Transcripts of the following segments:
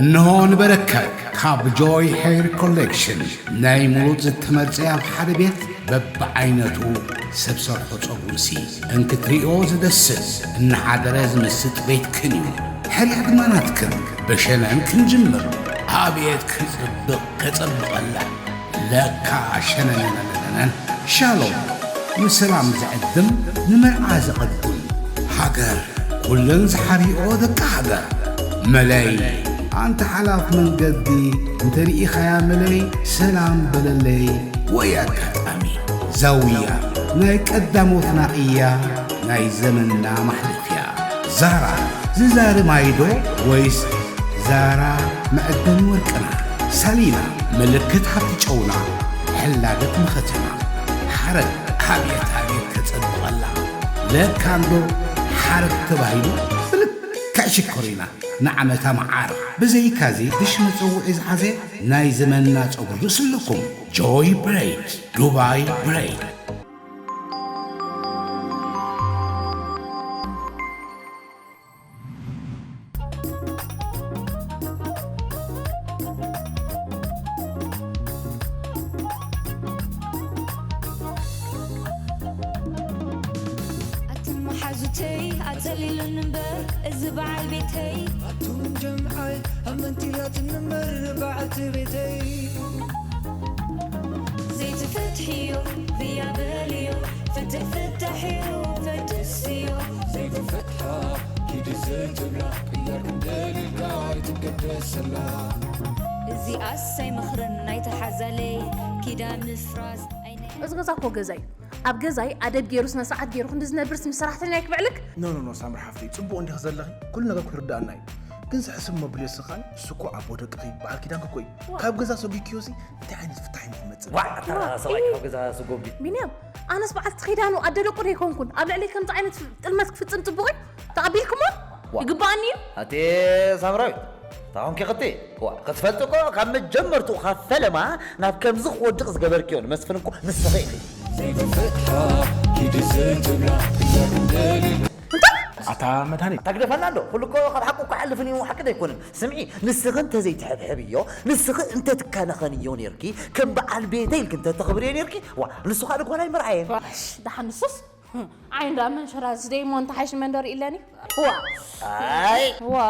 እንሆ ንበረከት ካብ ጆይ ሄር ኮሌክሽን ናይ ምሩፅ ዝተመርፀ ኣብ ሓደ ቤት በብዓይነቱ ሰብ ሰርሖ ፀጉርሲ እንክትሪኦ ዝደስስ እናሓደረ ዝምስጥ ቤትክን እዩ። ሕርያ ድማ ናትክን። ብሸነን ክንጅምር። ኣቤት ክፅብቕ ከፀብቐላ ለካ ሸነነነነነን። ሻሎም ንሰላም ዝዕድም ንመርዓ ዝቐድም ሃገር ኩለን ዝሓሪኦ ደቂ ሃገር መለይ ኣንተ ሓላፍ መንገዲ እንተ ርኢኻያ መለይ ሰላም በለለይ ወይ ኣጋጣሚ ዛውያ ናይ ቀዳሞትና እያ ናይ ዘመንና ማሕለፍያ ዛራ ዝዛሪ ማይዶ ወይስ ዛራ መዕደኒ ወርቅና ሳሊና ምልክት ሃብቲ ጨውና ሕላገት መኸተና ሓረግ ኣብየት ኣብየት ከጸብቐላ ለካ እንዶ ሓረግ ተባሂሉ ብልክዕ ሽኮር ኢና ንዓመታ መዓር ብዘይካዚ ድሽ መጸውዒ ዝሓዘ ናይ ዘመንና ጸጉሪ ርእሲ ኣለኩም ጆይ ብሬድ ዱባይ ብሬድ ኣቱም መሓዙተይ ኣጸሊሉኒ እምበር እዚ በዓል ቤተይ ኣቱም ጀምዓይ ኣመንቲላትኒ እምበር በዓልቲ ቤተይ ዘይትፈትሕዮ ብያ በልዮ ፍትሕ ፍታሕ እዩ ፈድስዮ ዘይትፈትሓ ኪዲ ዘይትብላ ቅያር ክንደልልካ ኣይትገደሰላ እዚኣስ ኣይመኽርን ናይቲ ሓዛለይ ኪዳን ምፍራስ ኣይነ እዚ ገዛ እኮ ገዛይ ኣብ ገዛይ ኣደብ ገይሩ ስነ ስርዓት ገይሩ ክንዲ ዝነብርስ ምስ ሰራሕተኛ ይክብዕልክ ኖ ኖ ኖ ሳምሪ ሓፍተይ ፅቡቅ እንዲክ ዘለኺ ኩሉ ነገር ክርዳእና እዩ ግን ዝሕስብ መብልዮ ስኻን እሱ እኮ ኣቦ ደቅኺ በዓል ኪዳንኪ እኮ እዩ ካብ ገዛ ሰጒግክዮሲ እንታይ ዓይነት ፍታሕ እዩ ክመፅእ ዋዕ ኣታ ሰብኣይ ካብ ገዛ ስጎጊ ቢንያም ኣነስ በዓልቲ ኪዳኑ ኣደ ደቁ ዶ ኣይኮንኩን ኣብ ልዕለይ ከምዚ ዓይነት ጥልመት ክፍፅም ፅቡቕ እዩ ተቐቢልክሞ ይግበኣኒ እዩ ኣቴ ሳምራዊት ታሁን ኪኽቲ ክትፈልጢ እኮ ካብ መጀመርትኡ ካብ ፈለማ ናብ ከምዚ ክወድቕ ዝገበርክዮ ንመስፍን እኮ ንስኺ ኢኺ ዘይትፈትሓ ኪዲ ዘይትብላ እያ ክንደልል ኣታ መድሃኒት ኣታ ግደፈና እንዶ ኩሉ እኮ ካብ ሓቁ እኮ ሓልፍን እዩ ሓቂ ዶ ኣይኮንን ስምዒ ንስኺ እንተ ዘይትሕብሕብዮ ንስኺ እንተ ትከናኸንዮ ነርኪ ከም በዓል ቤተ ኢልኪ እንተ ተኽብርዮ ነርኪ ዋ ንሱ ከዓ ድጓል ኣይምርዓየን ደሓን ንሱስ ዓይ እንዳ መንሸራ ዝደይሞ እንተሓይሽ መንደር ኢለኒ ዋ ኣይ ዋ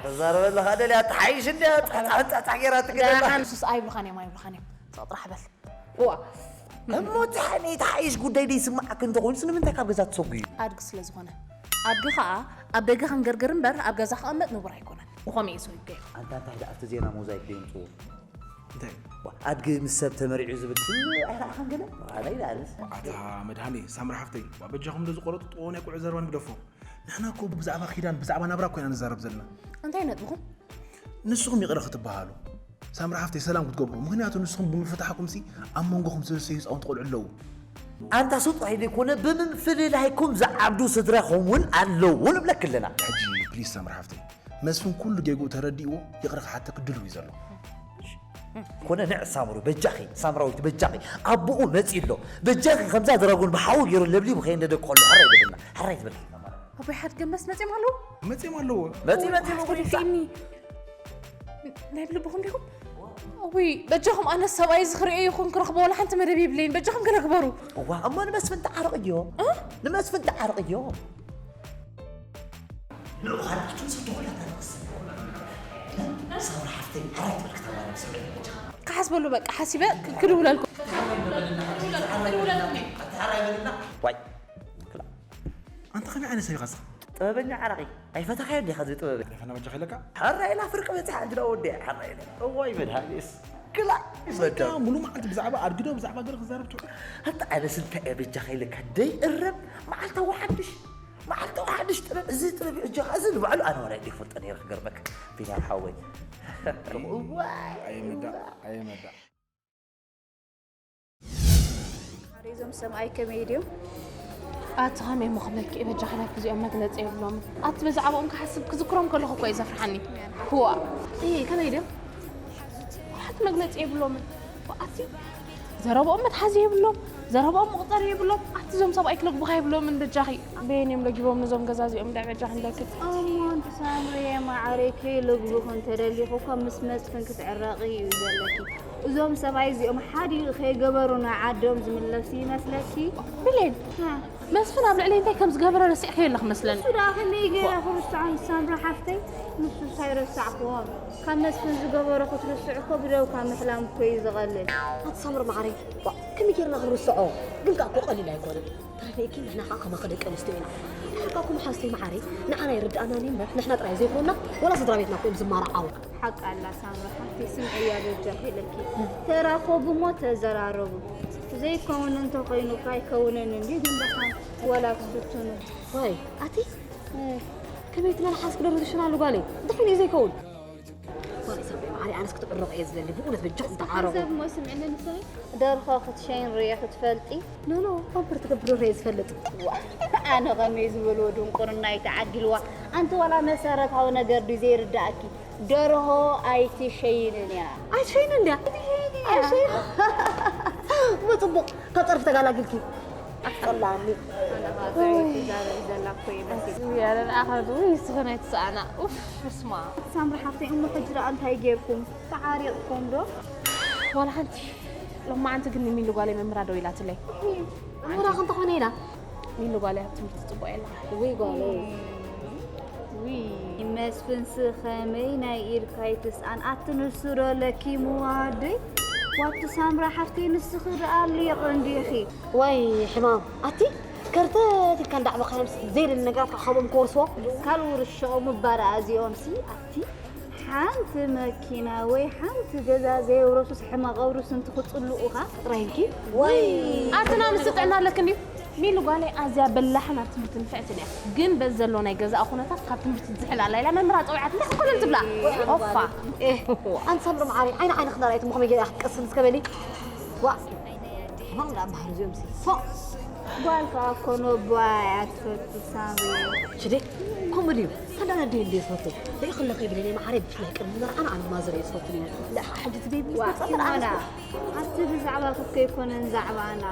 ተዛረበለኻ ደልያ ተሓይሽ እንድያ ፃሕፃሕ ጌራ ትግደላ ንሱስ ኣይብልኻን እዮም ኣይብልኻን እዮም ጥራሕ በል ዋ እሞ እቲ ሓኒ ተሓይሽ ጉዳይ ደይስማዓክ እንተኾይኑስ ንምንታይ ካብ ገዛ ትሰጉ እዩ ኣድጊ ስለ ዝኾነ ኣድጊ ኸዓ ኣብ ደገ ከንገርግር እምበር ኣብ ገዛ ክቐመጥ ንቡር ኣይኮነን ብኸመይ እዩ ሰጉ ኣንታ እንታይ ደኣ ኣብቲ ዜና ሞዛይክ ደየምፅዎ እንታይ ኣድጊ ምስ ሰብ ተመሪዑ ዝብል ስም ኣይረኣኻን ገለ ኣነ ይለኣልስ ኣታ መድሃኒ ሳምሪ ሓፍተይ ዋ በጃኹም ዶ ዝቆረጥጥዎ ናይ ቁዑ ዘረባ ንግደፎ ንሕና እኮ ብዛዕባ ኪዳን ብዛዕባ ናብራ እኮ ኢና ንዛረብ ዘለና እንታይ ነጥብኹም ንስኹም ይቕረ ክትበሃሉ ሳምሪ ሓፍተይ ሰላም ክትገብሩ ምኽንያቱ ንስኹም ብምፍታሕኩም ሲ ኣብ መንጎኹም ሰለስተ ህፃውንቲ ቆልዑ ኣለዉ ኣንታ ሱጥ ጥራይ ዘይኮነ ብምፍልላይኩም ዝዓብዱ ስድራኹም እውን ኣለዉ ንብለኪ ኣለና ሕጂ ፕሊስ ሳምሪ ሓፍተይ መስፍን ኩሉ ጌግኡ ተረዲእዎ ይቕረ ክሓተኪ ድልው እዩ ዘሎ። ኮነ ንዕ ሳምሩ በጃኺ ሳምራዊት በጃኺ ኣቦኡ መጺኡ ኣሎ በጃኺ ከምዛ ድራጎን ብሓዊ ገይሩ ለብሊቡ ከየንደደ ከሎ ሕራይ በልና ሕራይ ትበልኪ ኣቦይ ሓድገ መስ መጺኦም ኣለዉ መጺኦም ኣለዎ መጺ መጺ መጉሪሳ ኒ ናይ ብልብኹም ዲኹም እውይ በጃኹም ኣነ ሰብኣይ ዝኽርእዮ ይኹን ክረኽቦ ወላ ሓንቲ መደብ የብለይን በጃኹም ገለ ግበሩ እዋ እሞ ንመስፍን ተዓረቕዮ ንመስፍን ተዓረቕዮ ንዑ ኻልኣቱን ሰብተኾላ ተነቕስ ሳምራ ሓፍተይ ዓራት ብልክ ተማረም ሰብ ክሓስበሉ በቃ ሓሲበ ክድውለልኩ ዋይ ኣንተ ከመይ ዓይነት ሰብ ኢኻ ጥበበኛ ዓራቒ ኣይፈተኻዮ እንዲኻ እዚ ጥበበ ፈና በጃ ከለካ ሓራ ኢላ ፍርቂ በፂሓ እንድዳ ወዲያ ሓራ ኢላ እዋይ መድሃኒስ ክላ ይፈዶ ሙሉ መዓልቲ ብዛዕባ ኣድግዶ ብዛዕባ ገለ ክዛረብ ትውዕል ኣንተ ኣነስ እንታይ እየ በጃ ከይለካ ደይ እረም መዓልታዊ ሓድሽ መዓልታዊ ሓድሽ ጥበብ እዚ ጥበብ እዩ እጃኻ እዚ ንባዕሉ ኣነ ዋላ እንዲ ክፈልጦ ነይረ ክገርመካ ቢንያም ሓወይ እዋይ ኣየመዳ ኣየመዳ ሬዞም ሰምኣይ ከመይ ድዮም ኣቲ ኸመይ እሞ ክብለኪ እየ በጃኺ ናትኪ እዚኦም መግለፂ የብሎምን ኣቲ ብዛዕባኦም ክሓስብ ክዝክሮም ከለኹ እኮ እዩ ዘፍርሓኒ ክዋ እይ ከመይ ድዮም ሓንቲ መግለፂ የብሎምን ኣቲ ዘረብኦም መትሓዚ የብሎም ዘረብኦም መቑፀሪ የብሎም ኣቲ እዞም ሰብኣይ ክለግቡኻ የብሎምን በጃኺ በየን እዮም ለጊቦም ነዞም ገዛ እዚኦም እንዳ በጃኺ ንለክት ኣማ ሳምርየ ማዓረይ ከይልግብኹ እንተደሊኹ እኮ ምስ መስፍን ክትዕረቒ እዩ ዘለኪ። እዞም ሰብኣይ እዚኦም ሓዲኡ ከይገበሩ ንዓዶም ዝምለሱ ይመስለኪ? ብሌን፣ ሃ? መስፍን ኣብ ልዕሊ እንታይ ከም ዝገበረ ረሲዕክዮ ኣለኽ መስለኒ። እሱ ደኣ ከመይ ገይረ ክርስዖም ሳምሪ ሓፍተይ? ንሱስ ኣይረሳዕክዎን። ካብ መስፍን ዝገበሮ ክትርስዕ እኮ ብደውካ ምሕላም እኮ እዩ ዝቐልል። ኣቲ ሳምሪ ማዓረይ፣ ዋ፣ ከመይ ጌርና ክንርስዖ? ግን ከኣ እኮ ቀሊል ኣይኮነን። ተረዲእኪ፣ ንሕና ከኣ ከማኺ ደቂ ኣንስትዮ ኢና። ሓቃኩም ሓፍተይ ማዓረይ፣ ንዓና ይርድኣና እምበር ንሕና ጥራይ ዘይኮንና፣ ወላ ስድራ ቤትና እኮ እዮም ዝማርዓው። ሓቃ ኣላ ሳምሪ ሓፍተይ፣ ስምዕያ በጃኺ ኢለኪ። ተራኸቡ እሞ ተዘራረቡ። ዘይከውን እንተኾይኑ እኮ ኣይከውንን እንድዩ፣ ግን ደሓን ወላ ትፍትኑ። ዋይ፣ ኣቲ፣ እ፣ ከመይ ትመልሓስ ክደርብ ትሽናሉ ጓለይ? እንታይ ኮይኑ እዩ ዘይከውን? ጓል ኢሳብ ማዕሪ ኣነስ ክትዕረቑ እየ ዝደሊ፣ ብእውነት በጃኹም ተዓረቑ። ሰብ እሞ ስምዕኒ ንስኺ ደርሆ ክትሸይን ርየ ክትፈልጢ? ኖ፣ ኖ፣ ፓምፐር ትገብር ርየ ዝፈልጥ። ዋ፣ ኣነ ከመይ ዝበልዎ ድንቁርና እዩ ተዓዲልዋ። ኣንቲ ዋላ መሰረታዊ ነገር ድዩ ዘይርዳእኪ? ደርሆ ኣይትሸይንን እያ። ኣይትሸይንን ድያ? ኣይትሸይንን እያ። ኣይትሸይንን። ብጽቡቕ፣ ካብ ጸርፊ ተጋላጊልኪ። ኣጸላኒ። ኣነ ኸኣ ጥዑይ ትዛረብ ዘላ እኮ ይመስል። ውይ፣ ኣረ ንዓኻ ዶ፣ ውይ፣ ዝኾነ ኣይትስኣና። ኡፍ፣ በስመ ኣብ። ሳምሪ ሓፍተይ፣ እሞ ሕጂ ደኣ እንታይ ጌርኩም? ተዓሪቕኩም ዶ? ዋላ ሓንቲ። ሎማዓንቲ ግን ንሚሉ ጓለይ መምህራ ደዊላትለይ። መምህራ ክንተ ኾነ ኢላ? ሚሉ ጓለይ ኣብ ትምህርቲ ጽቡቕ የላ። ውይ ጓለይ። ውይ። መስፍንሲ ኸመይ ናይ ኢድካ ይትስኣን? ኣቲ ንሱ ዶ ለኪምዋ ኣደይ? ዋቲ ሳምራ ሓፍተይ ንስኺ ደኣ ሊቕ እንዲኺ። ዋይ ሕማም። ኣቲ ከርተት ኢልካ እንዳዕበኻዮምስ ዘይደሊ ነገራት ካብ ካብኦም ክወርስዎ? ካልእ ውርሻኦም እባ ደኣ እዚኦምሲ ኣቲ ሓንቲ መኪና ወይ ሓንቲ ገዛ ዘየውረሱስ ሕመቕ ኣውርስ እንትኽጽልኡኻ ጥራይ ኢልኪ? ወይ ኣቲ ናንስ ጥዕና ኣለክን ድዩ? ሚሉ ጓለይ ኣዝያ በላሕን ኣብ ትምህርቲ ንፍዕትን እያ። ግን በዚ ዘሎ ናይ ገዛኣ ኩነታት ካብ ትምህርቲ ትዝሕል ኣላ ኢላ መምህራ ጸዊዓት እንታይ ኮለል ትብላ? ኦፋ። ኤህ፣ ኣንቲ ሳምሪ መዓረይ፣ ዓይኒ ዓይኒ ክነርኣይ እሞ ከመይ ጌራ ክትቀስን እስከ በሊ። ዋእ፣ ሕማቕ ደኣ እምበሃር እዚኦም ሲ። ፎእ። ጓል ከኣ እኮ ነቦኣ እያ ትፈቱ ሳምሪ። ሽዴ፣ ከምኡ ድዩ? ኣንዳና ደይ እንደ ዝፈቱ። ደይ ክለኸ ብለኒ መዓረይ ብፍላይ ቅድሚ መርዓና ኣነ ማዘር እየ ዝፈቱ ነይሩ። ለኣ ሕጂ ትደይ ምስ ዋእ፣ መጸ መርዓና ሲሞና፣ ኣቲ ብዛዕባ ክትከ ኣይኮነን ዛዕባና።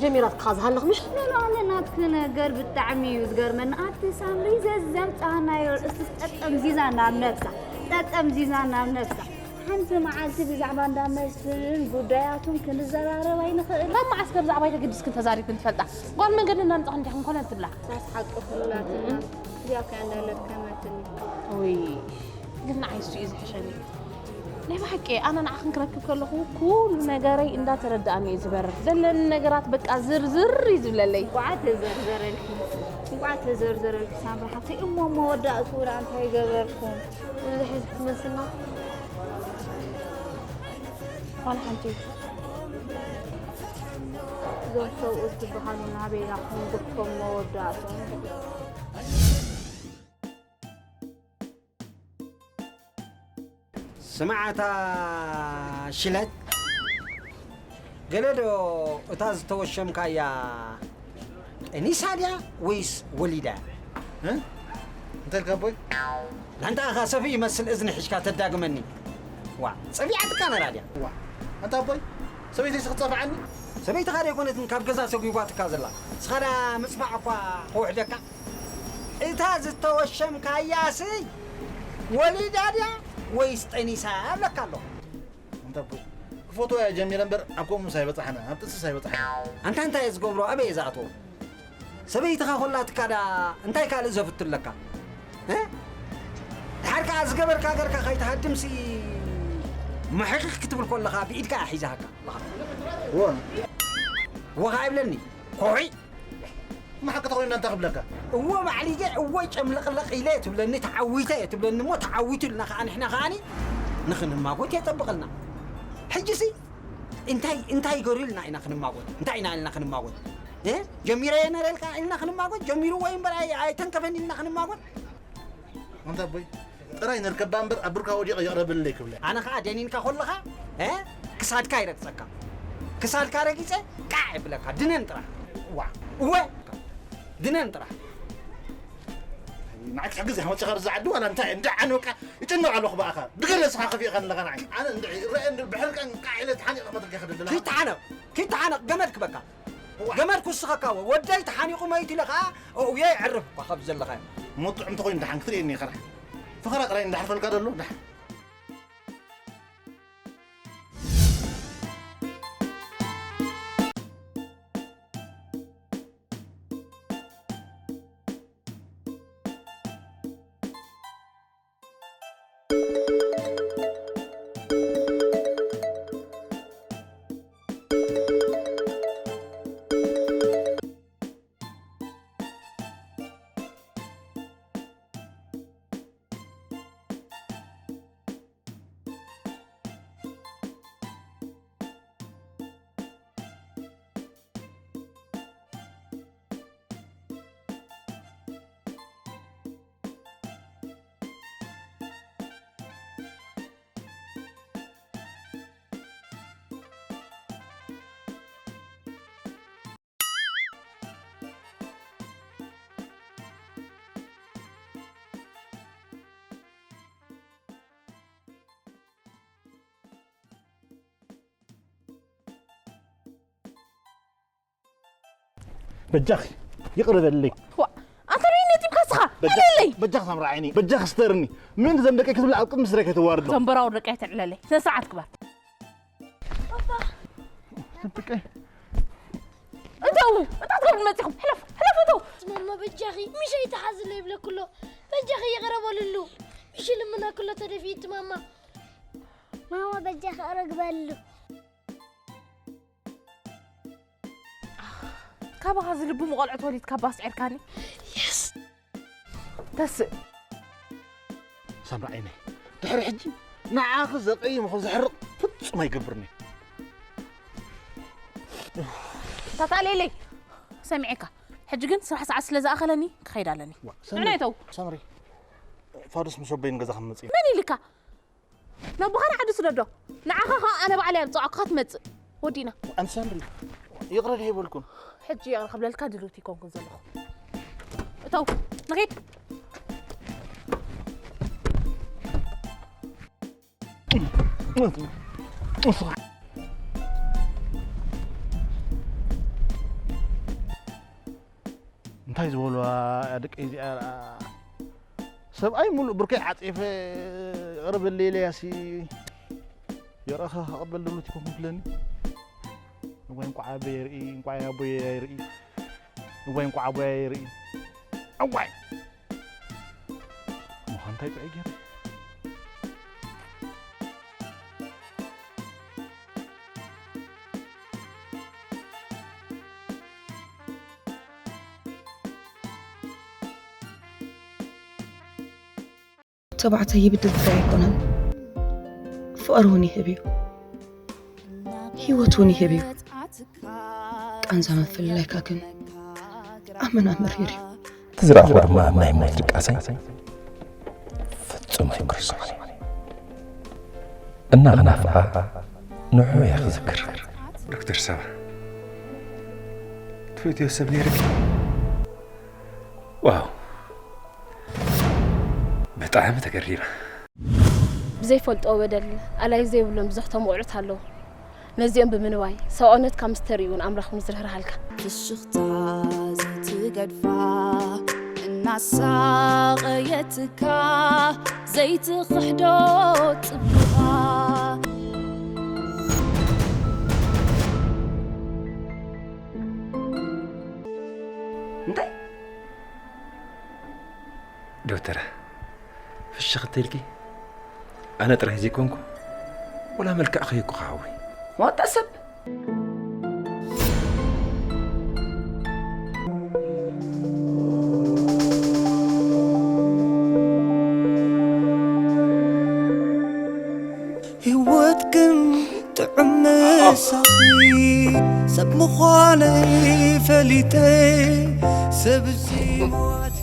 ጀሚራትካ ዝሃለኽ ምሽ? ኖ፣ ኖ፣ ኣነ ናትኪ ነገር ብጣዕሚ እዩ ዝገርመኒ። ኣቲ ሳምሪ ዘዘምጻናዮ እስቲ ጠጠምዚዛ ናብ ነብሳ፣ ጠጠምዚዛ ናብ ነብሳ። ሓንቲ መዓልቲ ብዛዕባ እንዳ መስፍንን ጉዳያቱን ክንዘራረብ ኣይንኽእል? ካብ መዓስ ከ ብዛዕባይ ተገዲስክን ተዛሪብክን ትፈልጣ? ጓል መንገዲ እናምጻኽን ዲኽን ኮለል ትብላ? ሳስ ሓቂ ኩላትና እዚኣ ከ እንዳለከመትኒ። ውይ፣ ግን ንዓይ እሱ እዩ ዝሕሸኒ። ናይ ብሓቂ ኣነ ንዓኽን ክረክብ ከለኹ ኩሉ ነገረይ እንዳተረድኣኒ እዩ ዝበርር። ዘለኒ ነገራት በቃ ዝርዝር እዩ ዝብለለይ። እንቋዕ ተዘርዘረልኪ፣ እንቋዕ ተዘርዘረልኪ ሳምሪ ሓፍተይ። እሞ መወዳእትኡ ደኣ እንታይ ገበርኩም? ብዙሕ እዩ ክትመስልና። ዋላ ሓንቲ። እዞም ሰብኡት ዝበሃሉ ናበይ ኢና ክንጉሕፎም መወዳእትኦም? ስማዕ እታ ሽለት፣ ገለ ዶ እታ ዝተወሸምካያ ጠኒሳ ድያ ወይስ ወሊዳ? እ? እንታይ ኢልካ ኣቦይ? ላንታኻ ሰፍኢ ይመስል እዝኒ ሒዝካ ተዳግመኒ። ዋ፣ ጸቢዓትካ ነራ ድያ? ዋ፣ ኣንታ ኣቦይ፣ ሰበይተይስ ክትጸብዓኒ? ሰበይትኻ ደይኮነትን ካብ ገዛ ሰጒጓትካ ዘላ። ንስኻ ደኣ ምጽባዕ እኳ ከውሕደካ። እታ ዝተወሸምካያሲ ወሊዳ ድያ ወይስ ጠኒሳ ኣለካ ኣለኹ? ኣንታ ኣቦይ፣ ክፈትዋ እየ ጀሚረ እምበር ኣብ ከምኡስ ኣይበጻሕና፣ ኣብ ጥንስስ ኣይበጻሕና። ኣንታ እንታይ እየ ዝገብሮ? ኣበይ እየ ዝኣትዎ? ሰበይትኻ ኮላትካ ደኣ እንታይ ካልእ ዘፍቱ ኣለካ? እ? ድሓር ከኣ ዝገበርካ ገርካ ከይትሃድምሲ፣ ምሕኽኽ ክትብል ከለኻ ብኢድካ እያ ሒዛሃካ። እወ። እወ ከኣ ይብለኒ። ኮሒ። እሞ ሓቂ ተኾይኑ እንታይ ክብለካ? እወ ባዕሊገ፣ እወ ጨምለቕለቕ ኢለ ትብለኒ፣ ተዓዊተ እየ ትብለኒ እሞ፣ ተዓዊቱ ኢልና ከኣ ንሕና ከኣኒ ንኽንማጎት የጸብቐልና። ሕጂሲ እንታይ፣ እንታይ ገሩ ኢልና ኢና ክንማጎት? እንታይ ኢና ኢልና ክንማጎት? እ? ጀሚረዮ ነረ ኢልካ ኢልና ክንማጎት? ጀሚርዎ እዩ እምበር ኣይ-፣ ኣይተንከፈን ኢልና ክንማጎት? ኣንታ ኣቦይ፣ ጥራይ ነርከባ እምበር ኣብ ብርካ ወዲቐ ይቕረብለይ ክብለ። ኣነ ኸኣ ደኒንካ ኮለኻ፣ እ? ክሳድካ ይረግጸካ። ክሳድካ ረጊጸ ቃዕ የብለካ። ድነን ጥራሕ። ዋ። እወ። ድነን ጥራሕ። ንዓይ ክትሕግዝ ኢኻ መጺኻ ኣብዚ ዓዲ ዋላ እንታይ? እንዳ ዓነ በቃ ይጭነቕ ኣለኹ ብኣኻ። ብገለ ንስኻ ከፊእካ ኣለኻ ንዓይ። ኣነ እንድዒ ይረኣየ እንድዒ ብሕርቃን ቃዕ ኢለ ተሓኒቐ ክመተካ ይኸደለኻ። ኪድ ተሓነቕ፣ ኪድ ተሓነቕ፣ ገመድ ክበካ። ገመድ ክውስኸካ እዎ። ወደይ ተሓኒቑ መይቱ ኢለ ኸዓ ኣእውየ የዕርፍ እኳ ካብ ዘለኻዮ። እሞ ጥዑም ተኾይኑ ደሓን ክትርእየኒ ኢኻ ደሓን። ፍኸራ ጥራይ እንዳሕርፈልካ ደሎ ደሓን። በጃኺ ይቕረ በልለይ። ዋ፣ ኣንተ ነይ ነጢብካ ስኻ? በጃኺ፣ በጃኺ ሳምራ ዓይኒ፣ በጃኺ ስተርኒ። ምን ዘም ደቀይ ክትብል ኣብ ቅድሚ ስረይ ከተዋርዶ? ዘንበራው ደቀይ ትዕለለይ። ስነ ስርዓት ግበር። ደቀይ። እንተው፣ እንታይ ትገብሩ መጺኹም? ሕለፍ፣ ሕለፍ እንተው። ማማ በጃኺ፣ ምሸይ ተሓዝለ ይብለኩ ኣሎ። በጃኺ ይቕረ በልሉ። ምሽ ልምና ኩሎ ተደፊእት ማማ። ማማ በጃኺ ኣረግበሉ። ካባኻ ዝልቡ መቖልዑ ተወሊድካ ባስ ዒርካኒ። የስ። ተስእ። ሳምራ ዓይነይ፣ ድሕሪ ሕጂ ንዓኺ ዘቐይምኹ ዘሕርቕ ፍጹም ኣይገብርኒ። ታታሌለይ፣ ሰሚዐካ። ሕጂ ግን ስራሕ ሰዓት ስለ ዝኣኸለኒ ክኸይድ ኣለኒ። ዋ፣ ሰምሪ፣ ንዕና ይተው። ሰምሪ፣ ፋዱስ ምስ ወበይን ገዛ ክመጽእ እዩ። መን ኢልካ? ነቦኻና ዓዲ ስደዶ። ንዓኻ ኸኣ ኣነ ባዕለይ ኣብ ጽዋዕካ ክትመጽእ። ወዲና። ኣንሳምሪ፣ ይቕረ ድየ ይበልኩን? ሕጂ ይቕረ ክብለልካ ድልውቲ ይኮንኩን ዘለኹ። እተው፣ ንኺድ። እንታይ ዝበልዋ እያ ደቀይ እዚኣ ደኣ? ሰብኣይ ሙሉእ ብርከይ ዓጺፈ ይቕረ በለለያሲ ይቕረኻ ክቕበል ደሎ ትኮን ክብለኒ። እዋይ እንቋዕ ኣቦይ የርኢ፣ እንቋዕ ኣቦይ የርኢ፣ እዋይ እንቋዕ ኣቦይ የርኢ። እዋይ! ምዃን እንታይ ጥዑይ ገይረ? ተባዕታይ ይብድል ጥራይ ኣይኮነን፣ ፍቕሪ እውን ይህብ እዩ፣ ህይወት እውን ይህብ እዩ። ቃንዛ ምፍልላይካ ግን ኣመና መሪር እዩ። እቲ ዝረኣኹዎ ድማ ኣብ ናይ ሞት ድቃሰይ ፍጹም ኣይክርስዖን እየ። እናኽናፍቓ ንዕኡ እየ ክዝክር። ዶክተር ሳባ፣ ትፈትዮ ሰብ ነይርኪ? ዋው፣ ብጣዕሚ ተገሪመ። ብዘይፈልጥኦ በደል ኣላዩ ዘይብሎም ብዙሕቶም ውዕሉት ኣለዉ። ነዚኦም ብምንባይ ሰብኣውነትካ ምስ ተርእዩ ንኣምላኽ እውን ዝርህርሃልካ። ፍሽኽታ ዘይትገድፋ እናሳቐየትካ ዘይትኽሕዶ ጽቡቓ። እንታይ? ዶክተረ፣ ፍሽኽ እንተ ኢልኪ ኣነ ጥራይ ዘይኮንኩ ወላ መልክዕኺ እኮ ክሓዊ። ዋጣ ሰብ። ህይወት ግን ጥዑም ምሳኺ ሰብ ምዃነይ ፈሊጠ ሰብ እዚ ሞት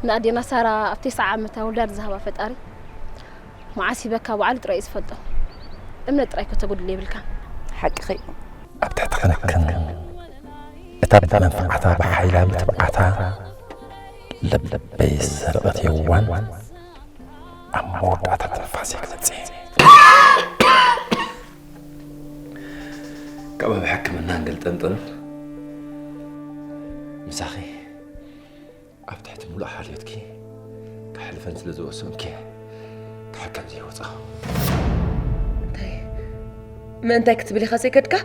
ንኣዴና ሳራ ኣብ ተስዓ ዓመታ ውላድ ዝሃባ ፈጣሪ መዓስ ሂበካ ባዕሉ ጥራይ እዩ ዝፈልጦ። እምነት ጥራይ ከተጉድል የብልካን። ሓቅኺ እዩ። ኣብ ትሕቲ ክንክን እታ ብመንፍዓታ ብሓይላ ብትብዓታ ልበይ ዝሰርቐት የዋን ኣብ መወዳእታ ትንፋሰይ ክትመጽእ እየ። ካብ ኣብ ሕክምና እናንገልጠንጠኑን ምሳኺ ኣብ ትሕቲ ሙሉእ ሓልዮትኪ ከሕልፈን ስለ ዝወሰንኩ እየ ካብ ከምዚ የውፅኣ። እንታይ ምእንታይ ክትብል ኢኻ ዘይከድካ?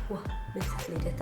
ዋ፣ መን ሳት ለይደታ?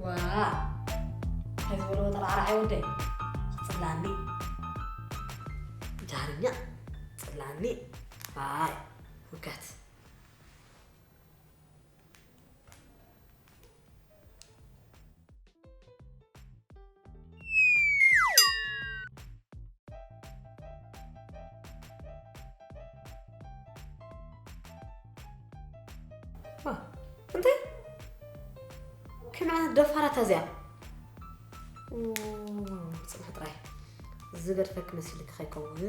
ዋ፣ እንታይ ዝበልዎ ጠራዕራዓይ ወደይ። ክጽላኒ። ጃህርኛ፣ ጽላኒ። ኣይ፣ ውጋት። ዋ፣ እንታይ? ከመይ ዓይነት ደፋራት እዚኣ? ኦ፣ ጽናሕ ጥራይ። ዝገድፈኪ መሲልኪ ከይከውን።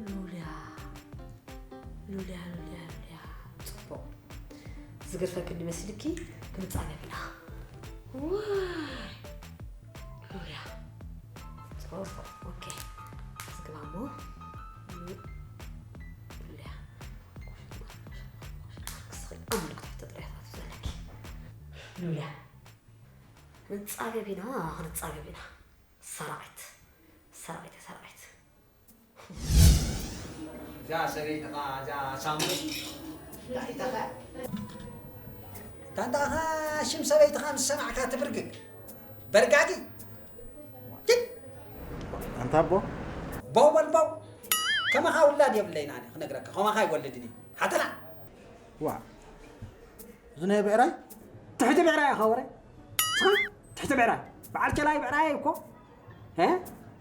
ሉልያ፣ ሉልያ፣ ሉልያ፣ ሉልያ። ጽቡቕ። ዝገድፈኪ እንዲ መሲልኪ ክንጻገብ ኢና። ዋይ። ሉልያ። ጽቡቕ። ኦኬ። ዝግባ እሞ። ሉልያ። ኣምልክ ትሕቲ ጥሪያታት ዘለኪ። ሉልያ። ክንጻገብ ኢና፣ ክንጻገብ ኢና። ሰራቒት፣ ሰራቒት፣ ሰራቒት። እዛ ሰበይትኻ፣ እዛ ሳሙ፣ እንታይ ኢልካ? ታንታኻ ሽም ሰበይትኻ ምስ ሰማዕካ ትብርግግ። በርጋጊ። ግን ኣንታ ኣቦ። ቦው በል ቦው። ከማኻ ውላድ የብለይን ኣነ ክነግረካ። ከማኻ ኣይወልድን እየ። ሓተላ። ዋ። እዚ ናይ ብዕራይ? ትሕቲ ብዕራይ ኢኻ ወረ። እስኻ ትሕቲ ብዕራይ። በዓል ቸላይ ብዕራይ እኮ። እ?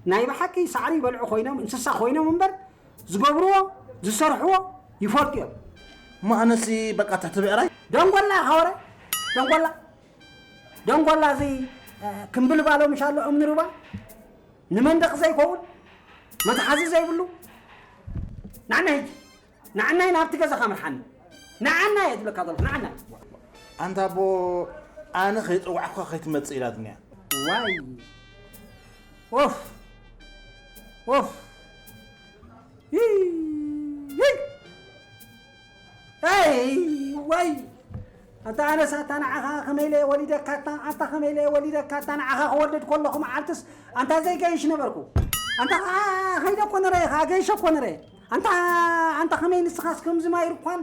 ናይ ብሓቂ ሳዕሪ ይበልዑ ኮይኖም፣ እንስሳ ኮይኖም እምበር፣ ዝገብርዎ፣ ዝሰርሕዎ ይፈልጡ እዮም። እሞ ኣነሲ በቃ ትሕቲ ብዕራይ? ደንጎላ ኢኻ ወረ። ደንጎላ። ደንጎላ እዚ፣ እ፣ ክምብልባሎ ምሻሎ እምኒ ሩባ፣ ንመንደቕ ዘይከውን፣ መትሓዚ ዘይብሉ። ንዓና ሂጂ። ንዓናይ ናብቲ ገዛኻ ምርሓኒ። ንዓናይ እየ ዝብለካ ዘለኹ፣ ንዓናይ። ኣንታ ኣቦ፣ ኣነ ከይጸዋዕኩኻ ከይትመጽእ ኢላትኒ እያ። ዋይ። ኦፍ። ኦፍ። ይይ። ይይ። ኣይ፣ ዋይ። ኣንታ ኣነስ ኣታ ንዓኻ ከመይ ኢለ ወሊደካ ኣታ፣ ኣታ ከመይ ኢለ ወሊደካ ኣታ ንዓኻ ክወልድ ከለኹ መዓልትስ ኣንታ ዘይገይሽ ነበርኩ። ኣንታ ከኣ ከይደ እኮ ነረ፣ ከኣ ገይሸ እኮ ነረ። ኣንታ፣ ኣንታ ከመይ ንስኻስ ከምዚ ማይ ርኳን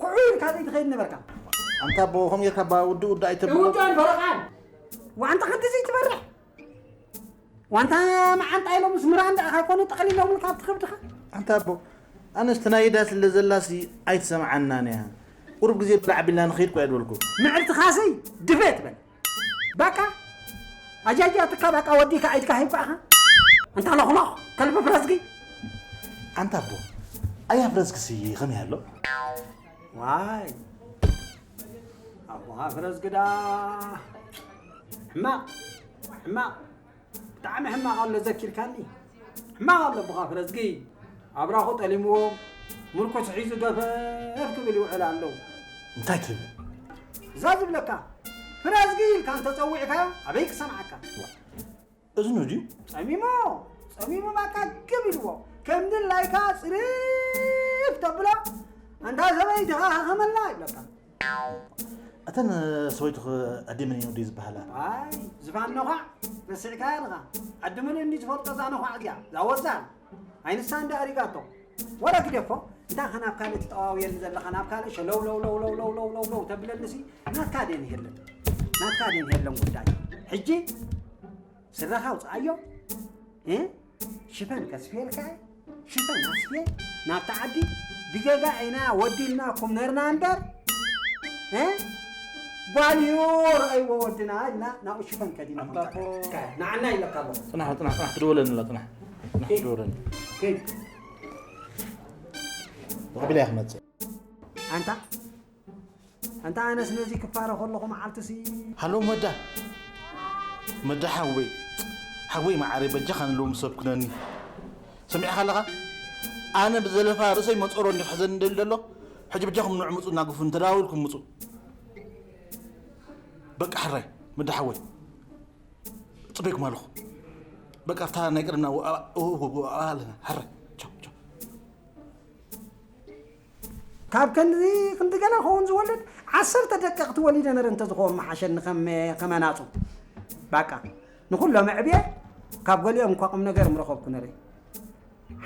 ኩዑ ኢልካ ዘይትኸይድ ነበርካ። ኣንታ ኣቦ፣ ከምኡ ጌርካ እባ ውድእ ውድእ ኣይተብሎ። ውድእን ፈረቓን። ዋንታ ክንዲ ዘይትበርሕ። ዋንታ መዓንጣ ኢሎምስ ምራንዳ ኢኻ ኣይኮነ ጠቕሊሎምልካ ኣብቲ ከብድኻ። ኣንታ ኣቦ፣ ኣነስ ተናይዳ ስለ ዘላሲ ኣይትሰምዓናን እያ። ቁሩብ ግዜ ብላዕ ቢልና ንኸይድ እኮ እየ ዝበልኩ። ምዕርትኻሲ ድፍእ ትበል። በቃ ኣጃጃትካ በቃ ወዲካ ኢድካ ሂብካ ኢኻ። እንታ ሎኽሎኽ ከልቢ ፍረዝጊ። ኣንታ ኣቦ፣ ኣያ ፍረዝግሲ ከመይ ኣሎ? ዋይ፣ ኣቦኻ ፍረዝግዳ። ሕማቕ፣ ሕማቕ፣ ብጣዕሚ ሕማቕ ኣሎ ዘኪርካኒ። ሕማቕ ኣሎ ኣቦኻ ፍረዝጊ። ኣብራኹ ጠሊምዎ፣ ምርኩስ ሒዙ ገፈፍ ክብል ይውዕል ኣሎ። እንታይ ትብል? እዛ ዝብለካ፣ ፍረዝጊ ኢልካ እንተጸዊዕካዮ ኣበይ ክሰምዓካ? እዝኑ ድዩ? ጸሚሙ፣ ጸሚሙ በቃ ግብ ኢልዎ። ከም ድላይካ ጽርፍ ተብሎ፣ ኣንታ ሰበይትኻ ሃኸመላ ይብለካ። እተን ሰበይትኽ ኣዴ መን እየን ድዩ ዝበሃላ? ኣይ፣ ዝፋን ነዃዕ፣ ረሲዕካያ ኣለኻ። ዓዲ ምሉእ እንዲ ዝፈልጦ እዛ ነዃዕ እዚኣ፣ እዛ ወዛል። ኣይንሳ እንዳ ኣሪጋቶ። ወረ ግደፎ፣ እንታይ ከ ናብ ካልእ ትጠዋውየኒ ዘለኻ? ናብ ካልእ ሸለው ለው ለው ለው ለው ለው ለው ለው ተብለኒሲ፣ ናትካ ድየን የለን። ናትካ ድየን የለን ጉዳይ። ሕጂ ስረኻ ኣውጽኣዮ። እ? ሽፈን ከስፍየልካ እየ። ሽፈን ኣስፍየ ናብታ ዓዲ ብጌጋ ኢና ወዲልናኩም ነርና እምበር፣ እ? ጓል እዩ ረኣይዎ ወድና ኢልና ናብኡ ሽፈን ከዲና ኣምጣ እኮ። ንዓና ኢለካ ኣለኹ። ጽናሕ፣ ጽናሕ፣ ጽናሕ፣ ትደወለኒ ኣላ፣ ጽናሕ። ጽናሕ፣ ኬድ። ትደወለኒ። ኬድ። ወቕቢላ እያ ክመጽእ። ኣንታ፣ ኣንታ ኣነስ ነዚ ክፋረ ከለኹ መዓልትሲ። ሃሎ መዳ። መዳ ሓወይ። ሓወይ መዓረይ በጃኻ ንለውም ሰብ ኩነኒ። ሰሚዕኻ ኣለኻ? ኣነ ብዘለፋ ርእሰይ መንጸሮ እንዲ ክሕዘኒ ደሊ ደሎ። ሕጂ በጃኹም ንዑ ምጹ እናግፉ እንተዳዊልኩም ምጹ። በቃ ሕራይ መዳ ሓወይ። ጽበይኩም ኣለኹ። በቃ ኣብታ ናይ ቀደምና ወ-፣ ኣ-፣ ኦ-፣ ኦ-፣ ኦ-፣ ኣለና። ሕራይ። ቻው፣ ቻው። ካብ ክንዲ፣ ክንዲ ገለ ክኸውን ዝወልድ ዓሰርተ ደቀቕቲ ወሊደ ነረ እንተዝኸውን መሓሸኒ ከም፣ ከም ኣናጹ። ባቃ፣ ንኹሎም ኣዕብየ፣ ካብ ገሊኦም እኳ ቁም ነገር ምረኸብኩ ነረ።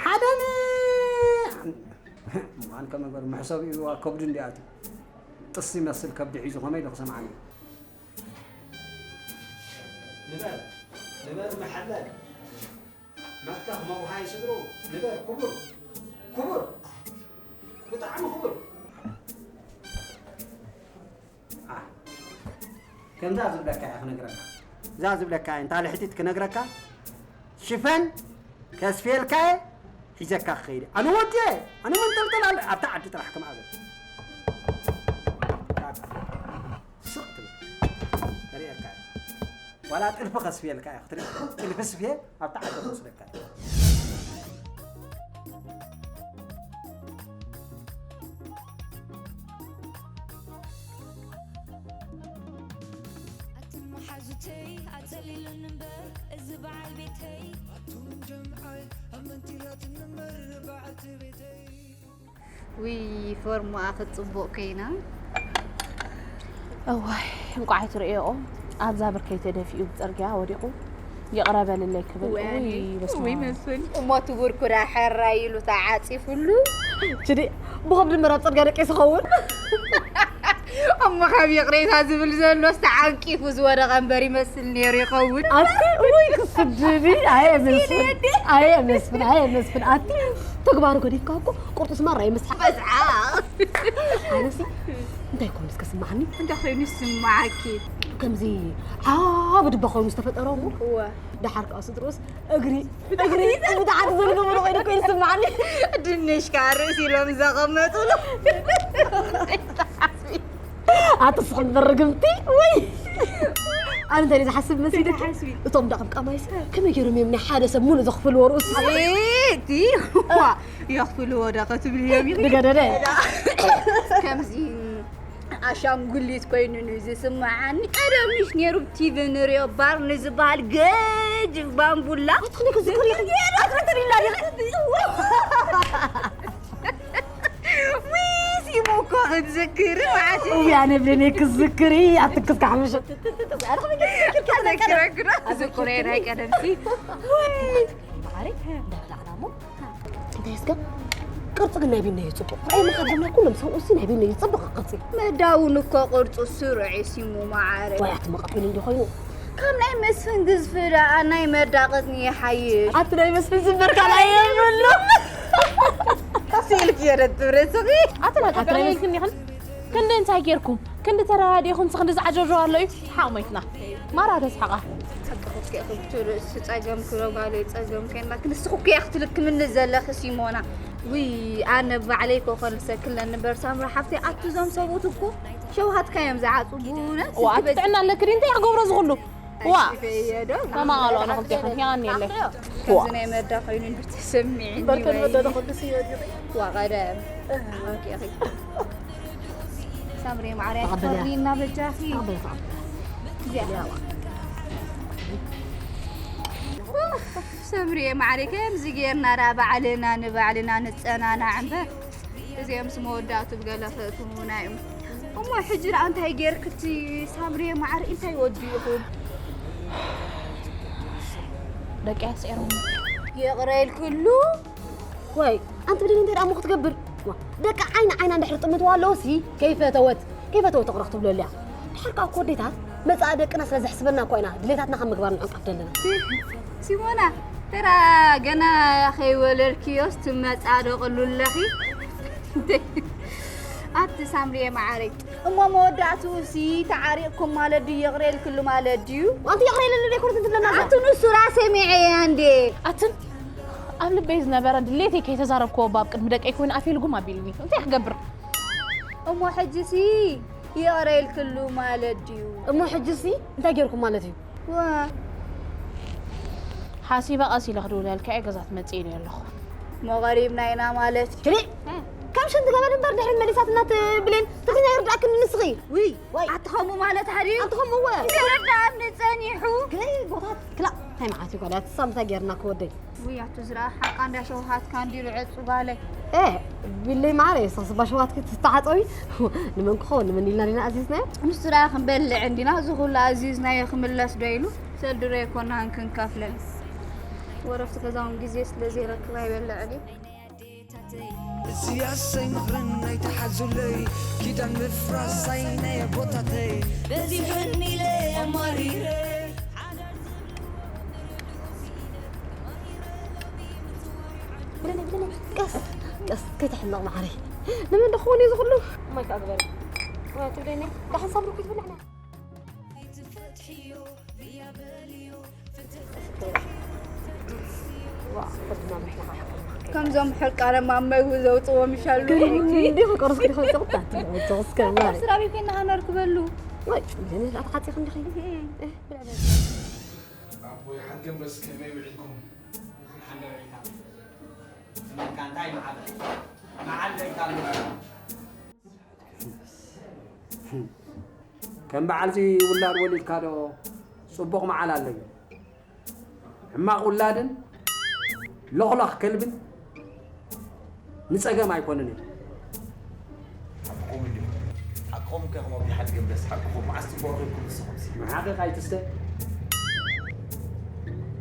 ሓደ ን-፣ እዋን ከም ነገሩ መሕሰቢኡ ከብዱ እንዲኣቱ። ጥስ ይመስል ከብዲ ሒዙ ከመይ ዶ ክሰምዓኒ? ንበር፣ ንበር መሓለል። መትከኽ መውሃይ ስድሩ፣ ንበር ክቡር፣ ክቡር፣ ብጣዕሚ ክቡር። ኣ፣ ከምዛ ዝብለካ እየ ክነግረካ። እዛ ዝብለካ እየ፣ እንታ ልሕቲት ክነግረካ፣ ሽፈን ከስፍየልካ እየ፣ ሒዘካ ክኸይድ እየ። ኣነ ወዲ እየ፣ ኣነ መንጠልጠል ኣለ፣ ኣብታ ዓዲ ጥራሕ ከም ኣበል። ስቕ ትብል። ከርእየካ እየ። ዋላ ጥልፊ ከስፍየልካ እየ ክትርኢ። ጥልፊ ስፍየ ኣብታ ዓዲ ክወስደካ እየ። ኣትን መሓዙተይ ኣጸሊሉኒ እምበር እዚ በዓል ቤተይ። ኣቱም ጀምዓይ ኣመንቲላትኒ እምበር በዓልቲ ቤተይ። ውይ፣ ፎርሙኣ ክትጽቡቕ ኮይና። እዋይ፣ እንቋዕ ኣይትርእዮኦ። ኣብዛ ብርከይ ተደፊኡ ብጽርግያ ወዲቑ። ይቕረ በልለይ ክብል። ውይ፣ ውይ፣ በስመ ውይ፣ ኣብ። መስፍን። እሞ ትቡር ኩራ ሕራይ ኢሉ ተዓጺፉሉ። ችዲ፣ ብኸብዲ መራብ ጽርግያ ደቂሱ ይኸውን። እሞ ካብ ይቕሬታ ዝብል ዘሎስ ተዓንቂፉ ዝወደቐ እምበር ይመስል ነይሩ ይኸውን። ኣቲ፣ ውይ፣ ክስድዲ። ኣየ መስፍን፣ ኣየ መስፍን፣ ኣየ መስፍን። ኣቲ፣ ተግባሩ ገዲፍካ እኮ ቁርጡስ ማራ ይመስል። በዝዓ። ኣነሲ፣ እንታይ ኮን እስከ ስምዓኒ? እንታይ ኮይኑ ይስምዓኪ? ከምዚ ዓቢ ድባ ኮይኑ ዝተፈጠረ እኮ። እወ። ደሓር ከኣ ስድሮስ እግሪ፣ እግሪ ብታሕቲ ዝልግብሩ ኮይኑ እኮ ይስምዓኒ። ድንሽ ከኣ ርእሲ ኢሎም ዘቐመጡሉ። ኣትስሕን በርግምቲ፣ ወይ። ኣነ እንታይ ዝሓስብ መሲሉ? እንታይ ሓስቢ? እቶም ደቂ ቀማይስ ከመይ ገይሮም እዮም ናይ ሓደ ሰብ ሙሉእ ዘኽፍልዎ ርእሱ? እቲ፣ ዋ፣ የኽፍልዎ ዶ ክትብልዮም ኢኺ? ድገደደ። ከምዚ ኣሻንጉሊት ኮይኑ እዩ ዝስምዓኒ። ቀደም ምሽ ነይሩ ብ ቲቪ ንሪኦ ባር ንዝበሃል ገጅፍ ባምቡላ። ኣትኽኒ ክዝክር ኢኺ? ኣትኽኒ ኢላ ዲኺ? ዊስ ይሞ እኮ ክትዝክሪ ማለት እዩ። እውይ፣ ኣነ ብለኒ ክዝክሪ፣ ኣትክስካ ሓሙሽተ። ኣትክስካ ክዝክሮ እየ ናይ ቀደምሲ። ማዕረይ፣ እንዳበላዕና እሞ። እንታይ እስከ? ቅርጺ ግን ናይ ቢነይ እዩ ጽቡቕ። ራእይ መኻደምና ኩሎም ሰብኡሲ ናይ ቢነይ እዩ ጽቡቕ ቅርጺ። መዳውን እኮ ቅርጹ ስሩዕ እዩ ሲሙ ማዓረ። ወይ ኣቲ መቐበሊ እንዲ ኮይኑ። ካብ ናይ መስፍን ግዝፊ ደኣ ናይ መዳ ቅጥኒ ይሓይሽ። ኣቲ ናይ መስፍን ዝንበር ካልኣይ የብሉ። ካስ ኢልክ የረትብ ርእስኺ። ኣቲ ናይ ኣቲ ናይ ቀጥረይክን ይኽን። ክንዲ እንታይ ጌርኩም? ክንዲ ተረዳዲእኹም ክንዲ ዝዓጀጆ ኣሎ እዩ። ሓቕ መይትና። ማራ ተስሓቓ። ክብቲ ርእሲ ጸገም ክብሎ ጓለይ ጸገም ከይና ክንስኹ እኮ እያ ክትልክምኒ ዘለኺ ሲሞና። ውይ ኣነ ባዕለይ እኮ ከልሰክለኒ እምበር ሳምራ ሓፍተይ ኣቱ እዞም ሰብኡት እኮ ሸውሃትካ እዮም ዝዓጹ ብእውነት። ዋ ኣቲ ጥዕና ኣለኪ ድዩ እንታይ ክገብሮ ዝኹሉ? ዋ ተማቓሉ ኣነ ክልቴኹም ያኒ የለ። ከምዚ ናይ መዳ ኮይኑ እንድትሰሚዕኒ በርከን ወደደ ኩሉ ሲወዲ ዋ ቀደም ኦኬ ኦኬ ሳምሪ ማዕርያ ተቐበልያ። ተፈርዲና በጃኺ ተቐበልያ። እዚኣ ሰምሪ ማዕርያ ከምዚ ጌርና ዳ ባዕልና ንባዕልና ንጸናናዕ እምበር እዚኦምስ መወዳእቱ ብገለ ክእትዉና እዮም። እሞ ሕጂ ደኣ እንታይ ጌርክቲ ሳምሪ ማዕሪ እንታይ ወዲእኹም? ደቂ ኣስዒሮም። ይቕረ ኢልክሉ? ወይ ኣንቲ ብደይ እንታይ ደኣ እሞ ክትገብር? ዋ፣ ደቂ ዓይኒ ዓይና እንድሕር ጥምትዋ ኣለዎ ሲ ከይፈተወት ከይፈተወት ትቕረ ክትብሎ ኣለያ። ድሓር ከዓ እኮ ኣዴታት መጻኢ ደቅና ስለ ዘሕስበና እኮ ኢና ድሌታትና ካብ ምግባር ንዕንቀፍ ዘለና። ሲሞና ተራ ገና ከይወለድክዮስ ትመጻደቕሉ ኣለኺ። ኣቲ ሳምሪየ መዓረይ እሞ መወዳእትኡ ሲ ተዓሪቕኩም ማለት ድዩ? ይቕረ ኢልክሉ ማለት ድዩ? ኣንቲ ይቕረ ኢልሉ ደይኮነት እንትብለና እዛ። ኣቲ ንሱ ራሰ ሚዐያ እንዴ። ኣትን ኣብ ልበይ ዝነበረ ድሌተይ ከይተዛረብክዎ እባ ኣብ ቅድሚ ደቀይ ኮይኑ ኣፍ ኢሉ ጉም ኣቢሉኒ። እንታይ ክገብር? እሞ ሕጂ ሲ ይቕረ ኢልክሉ ማለት ድዩ? እሞ ሕጂ ሲ እንታይ ጌርኩም ማለት እዩ? ዋ። ሓሲበ ቀስ ኢለ ክድውለልካ እየ፣ ገዛ ትመጽእ ኢለ ኣለኹ። እሞ ቀሪብና ኢና ማለት እዩ። ሽሊ! ከም ሽንቲ ገመድ እምበር ድሕሪት መሊሳትና ትብሌን ትግርኛ ይርዳእክኒ ንስኺ። ውይ! ወይ! ኣቲ ከምኡ ማለት ድዩ? ኣቲ ከምኡ እወ! ይርዳእኒ ጸኒሑ። ክለይ ጎታት ክላ! እንታይ መዓት እዩ ጓል? ኣቲ ሳምንታ ጌርና ክወደይ። ውይ ኣቲ ዝረኣ ሓቃ እንዳ ሸውሃትካ እንዲሉ ዕጹ ጓለይ። ኤ ቢለይ ማዕረ፣ ንስኺ ስባ ሸውሃትኪ ትተዓጸዊ? ንመን ክኸውን? ንመን ኢልና ዲና ኣዚዝናዮ? ንሱ ደኣ ክንበልዕ እንዲና፣ እዚ ኩሉ ኣዚዝናዮ ክምለስ ዶ ኢሉ? ሰልዲ ዶ ኣይኮናን ክንከፍለን? ወረፍቲ ገዛውን ግዜ ስለ ዘይረክብ ኣይበልዕን እዩ። እዚ ኣሰይ ምኽርን ኣይትሓዙለይ፣ ኪዳን ምፍራስ ኣይናይ ኣቦታተይ። በዚሑኒ ኢለ ኣማሪረ። ብለኒ፣ ብለኒ፣ ቀስ፣ ቀስ፣ ከይትሕመቕ መዓረይ። ንመን ዶ ክኸውን እዩ እዚ ኩሉ? ማይ ከኣ ግበሪ። ወይ ትብለኒ፣ ደሓን ሳምሪ እኮ ትብላዕና። ዋ፣ ፍርድና ምሕና ከምዞም ሕርቃነ ማመጉ ዘውፅዎም ይሻሉ። ግን እንዲሁ ቅርስ ክዲ ኸውፅቕ ታት፣ ኸውፅቕ እስከ ማይ። ስራ ቤት ኮይና ሃነር ክበሉ። ወይ፣ ግን ኣትሓፂኽ እንዲኺ። ኣቦይ ሓድገምበስ ከመይ ውዒልኩም? ስምካ እንታይ መዓል? መዓል ደልካ ኣሎ። ከም በዓልዚ ውላድ ወሊድካ ዶ ጽቡቕ መዓል ኣለዩ? ሕማቕ ውላድን ሎኽላኽ ከልብን ንጸገም ኣይኮንን እዩ። ሓቅኹም እንዲኹም። ሓቅኹም ከኹም ኣብ ሓድገምበስ ሓቅኹም። መዓስ ጽቡቕ ረኺብኩም ንስኹምሲ? መሓቕቕ ኣይትስተ።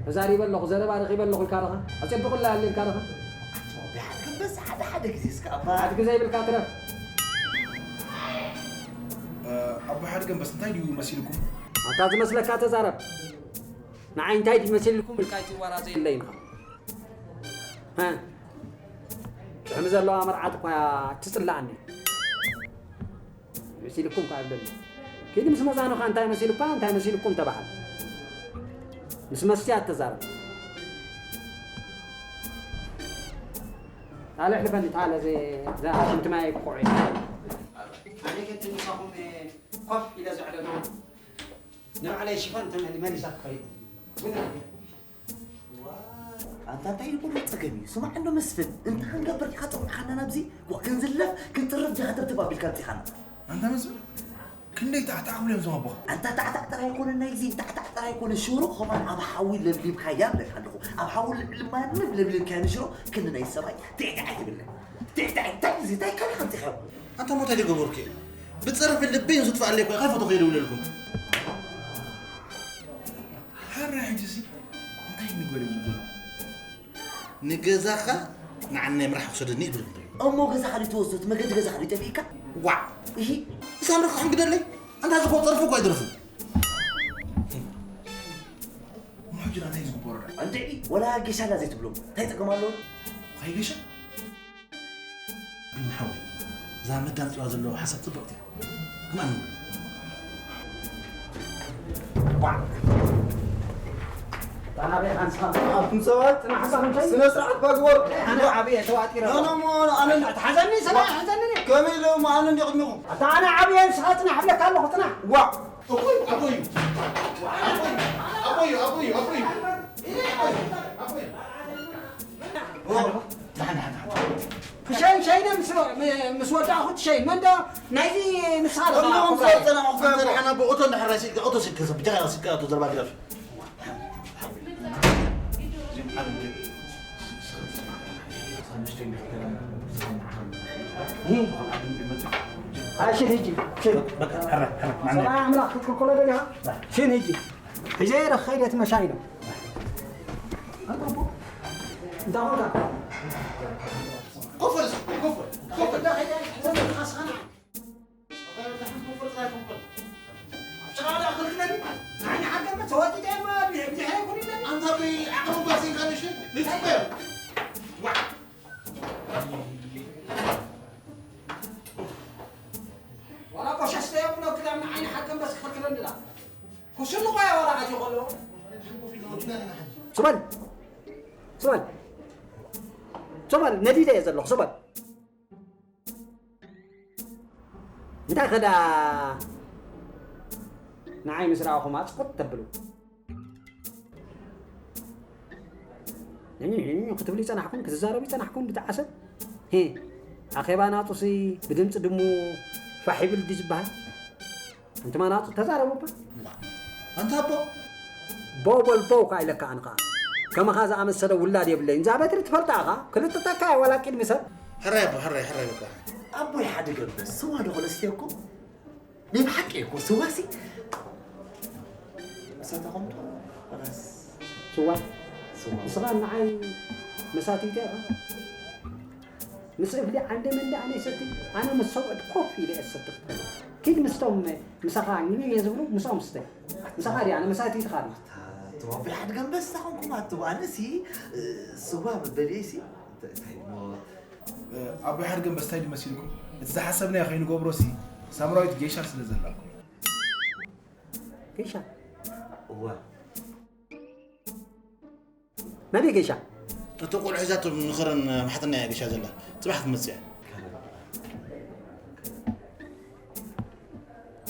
ተዛሪበ ኣለኹ፣ ዘረባ ረኺበ ኣለኹ ኢልካ ደኻ? ኣጸብቑላ ኣለ ኢልካ ደኻ? ኣቦ ሓድገምበስ ሓደ ሓደ ግዜ እስከ ኣባ። ሓድጊ ዘይብልካ ትረፍ። እ፣ ኣቦ ሓድገምበስ እንታይ ድዩ መሲልኩም? ኣታ ዝመስለካ ተዛረብ። ንዓይ እንታይ ድዩ መሲልኩም ኢልካ ኣይትዋራዘ የለይን ኢኻ። እ፣ ጥዕሚ ዘለዋ መርዓት እኳ ትጽላኣኒ። መሲልኩም እኳ ይብለኒ። ኪዲ ምስ መዛኑኻ እንታይ መሲሉካ፣ እንታይ መሲልኩም ተባሃል። ምስ መስትያት ተዛረብ። ታለ ኣሕልፈኒ፣ ታለ ዘ-፣ ዘ-፣ ሽንቲ ማይ ክቑዕ እዩ። ኣነ ከቲ ምሳኹም ኮፍ ኢለ ዘዕለሉ ንባዕለይ ሽፋን ተመ-፣ መሊሳ ትኸይድ። ኣንታ እንታይ ኢሉ ኩሉ ጸገም እዩ? ስማዕ እንዶ መስፍን፣ እንታይ ክንገብር ዲኻ ጸውዕኻና ናብዚ? ዋ፣ ክንዝለፍ፣ ክንጥርፍ ዲኻ ተብትብ ኣቢልካ ኣምጺኻና? ኣንታ መስፍን፣ ክንደይ ታዕታዕ ክብሉ እዮም እዞም ኣቦኻ? ኣንታ ታዕታዕ ጥራይ ኣይኮነን ናይዚ፣ ታዕታዕ ጥራይ ኣይኮነ፣ ሽሮ ከማን ኣብ ሓዊ ለብሊብካያ እብለካ ኣለኹ። ኣብ ሓዊ ልዕሊ ማንም ለብሊብካያ ንሽሮ ክንዲ ናይ ሰብኣይ ቲዕታዕ ኣይትብለን። ቲዕታዕ እንታይ እዚ? እንታይ ካልእ ከምዚኻ? ኣንታ ሞት ኣይደገበርኩ እየ። ብጸርፊ ልበይ ዝጥፋእ ኣለይ እኮ፣ ካይ ፎቶ ከይደውለልኩም። ሓራ ሕጂ እዚ እንታይ ንግበር እዩ ዝብሎ? ንገዛኻ ንዓናይ ምራሕ ክሰደኒ ይብል። እሞ ገዛኻ ድዩ ተወስዶ? እቲ መገዲ ገዛኻ ድዩ ጠፊእካ? ዋዕ! እሂ! ሳምሪ ክሕም ግደለይ! ኣንታ ዝኮ ጸርፊ እኮ ኣይደርፍን። እሞ ሕጂ እንታይ ዝግበሮ ደኣ? እንድዒ፣ ወላ ጌሻ ዳ ዘይትብሎም። እንታይ ጸገም ኣለዎ? ከይገሸ? ግን ሓወይ፣ እዛ መዳንፂዋ ዘለዎ ሓሳብ ፅብቕቲ እያ። ግን ኣነ ዋዕ! ኣናበይ ሓንሳ ኣቱም ሰባት ጽናሕ፣ ሓንሳ ክንታይ? ስነ ስርዓት ባግበር። ኣነ ዓብየ ተዋጢረ። ኖ፣ ኖ፣ ሞ፣ ኣነ ኣታ ሓዘኒ፣ ሰማይ ሓዘኒ። ከመይ ኢለ እሞ ኣነ እንዲ ቅድሚኹም? ኣታ ኣነ ዓብየ ንስኻ ጽናሕ እብለካ ኣለኹ፣ ጽናሕ። ዋ። ኣቦይ፣ ኣቦይ። ኣቦይ፣ ኣቦይ፣ ኣቦይ፣ ኣቦይ። ኣቦይ፣ ኣቦይ። ዋ። ክሸይን ሸይነ ምስ፣ ምስ ወዳእኹ ትሸይን። መንዶ ናይዚ ንስኻ ኣለኻ። ኣቦይ፣ ኣቦይ። ኣንተ ደሓና ብኦቶ እንድሕር ራእሲ፣ ኦቶ ስልክ ሰብ፣ ብጃኻ ስልክ ኣቶ ዘርባ ግዳፍ። እሺ፣ ሂጂ፣ ሂጂ። በቃ፣ ሕረ፣ ሕረ፣ ማዕነ። ሰብኣይ ኣምላኽ ክትክልክሎ ደሊኻ? ሽን ሂጂ። ሒዘ የረ ኸይደ እቲ መሻይኖ። እንታይ ኾንካ? ኮፈል፣ ኮፈል፣ ኮፈል። ኣንታ ብዓቕሚ ጓሲንካ ንሽ ንጽበ። ዋዕ። ዋላ ቆሻሽ ዘይብሎ ክዳን ንዓይኒ ሓቀን በስ ክኽልክለኒ ዳ። ኩስሉ ቆያ ዋላ ኣትዩ ከሎ። ሱባል። ሱባል። ሱባል፣ ነዲደ እየ ዘለኹ፣ ሱባል። እንታይ ከዳ ንዓይ ምስ ረኣኹም ኣጽቁጥ ተብሉ? ሂ፣ ሂ ክትብሉ ይጸናሕኩም፣ ክትዛረቡ ይጸናሕኩም ብተዓሰብ። ሂ፣ ኣኼባ ናጹሲ ብድምጺ ድሙ ፋሕ ይብል ድዩ ዝበሃል? ኣንቱም ኣናጹ ተዛረቡ እባ። ኣንታ ኣቦ። ቦው በል ቦው ከኣ ኢለካ ኣነ ከኣ። ከማኻ ዝኣመሰለ ውላድ የብለይን። እዛ በትሪ ትፈልጣ ኢኻ? ክልጥጠካ እየ ዋላ ቅድሚ ሰብ። ሕራይ ኣቦ፣ ሕራይ፣ ሕራይ በቃ። ኣቦይ ሓደ ገበስ ስዋ ዶ ክነስትየኩም? ናይ ብሓቂ እኮ ስዋሲ። ምሳታኹም ዶ? ኸላስ። ስዋ? ስዋ። ንስኻ ንዓይ መሳትይተይ ኢኻ? ምስ እብሊ ዓንደ መንደ ኣነ ይሰቲ፣ ኣነ ምስ ሰብኡት ኮፍ ኢለ እየ ዝሰቲ ክትብል። ኪድ ምስቶም ምሳኻ ኝኝኝ ዝብሉ ምስኦም ስተ። ምሳኻ ድያ፣ ኣነ መሳትይትኻ ድየ። ኣታ፣ ኣቱም ኣቦይ ሓድገ ኣንበሳ ኾንኩም ኣቱም። ኣነሲ፣ እ፣ ስዋ መበልየይሲ፣ እንታይ፣ እንታይ እሞ፣ እ፣ ኣቦይ ሓድገ ኣንበሳ እንታይ ድዩ መሲልኩም? እቲ ዝሓሰብናዮ ከይንገብሮሲ፣ ሳምራዊት ጌሻ ስለ ዘላኩም። ጌሻ? እወ። መን እዩ ጌሻ? እቶ ቆልዑ ሒዛቶ ንኸረን ማሕተና እያ ጌሻ ዘላ። ጽባሕ ክትመጽእ እያ።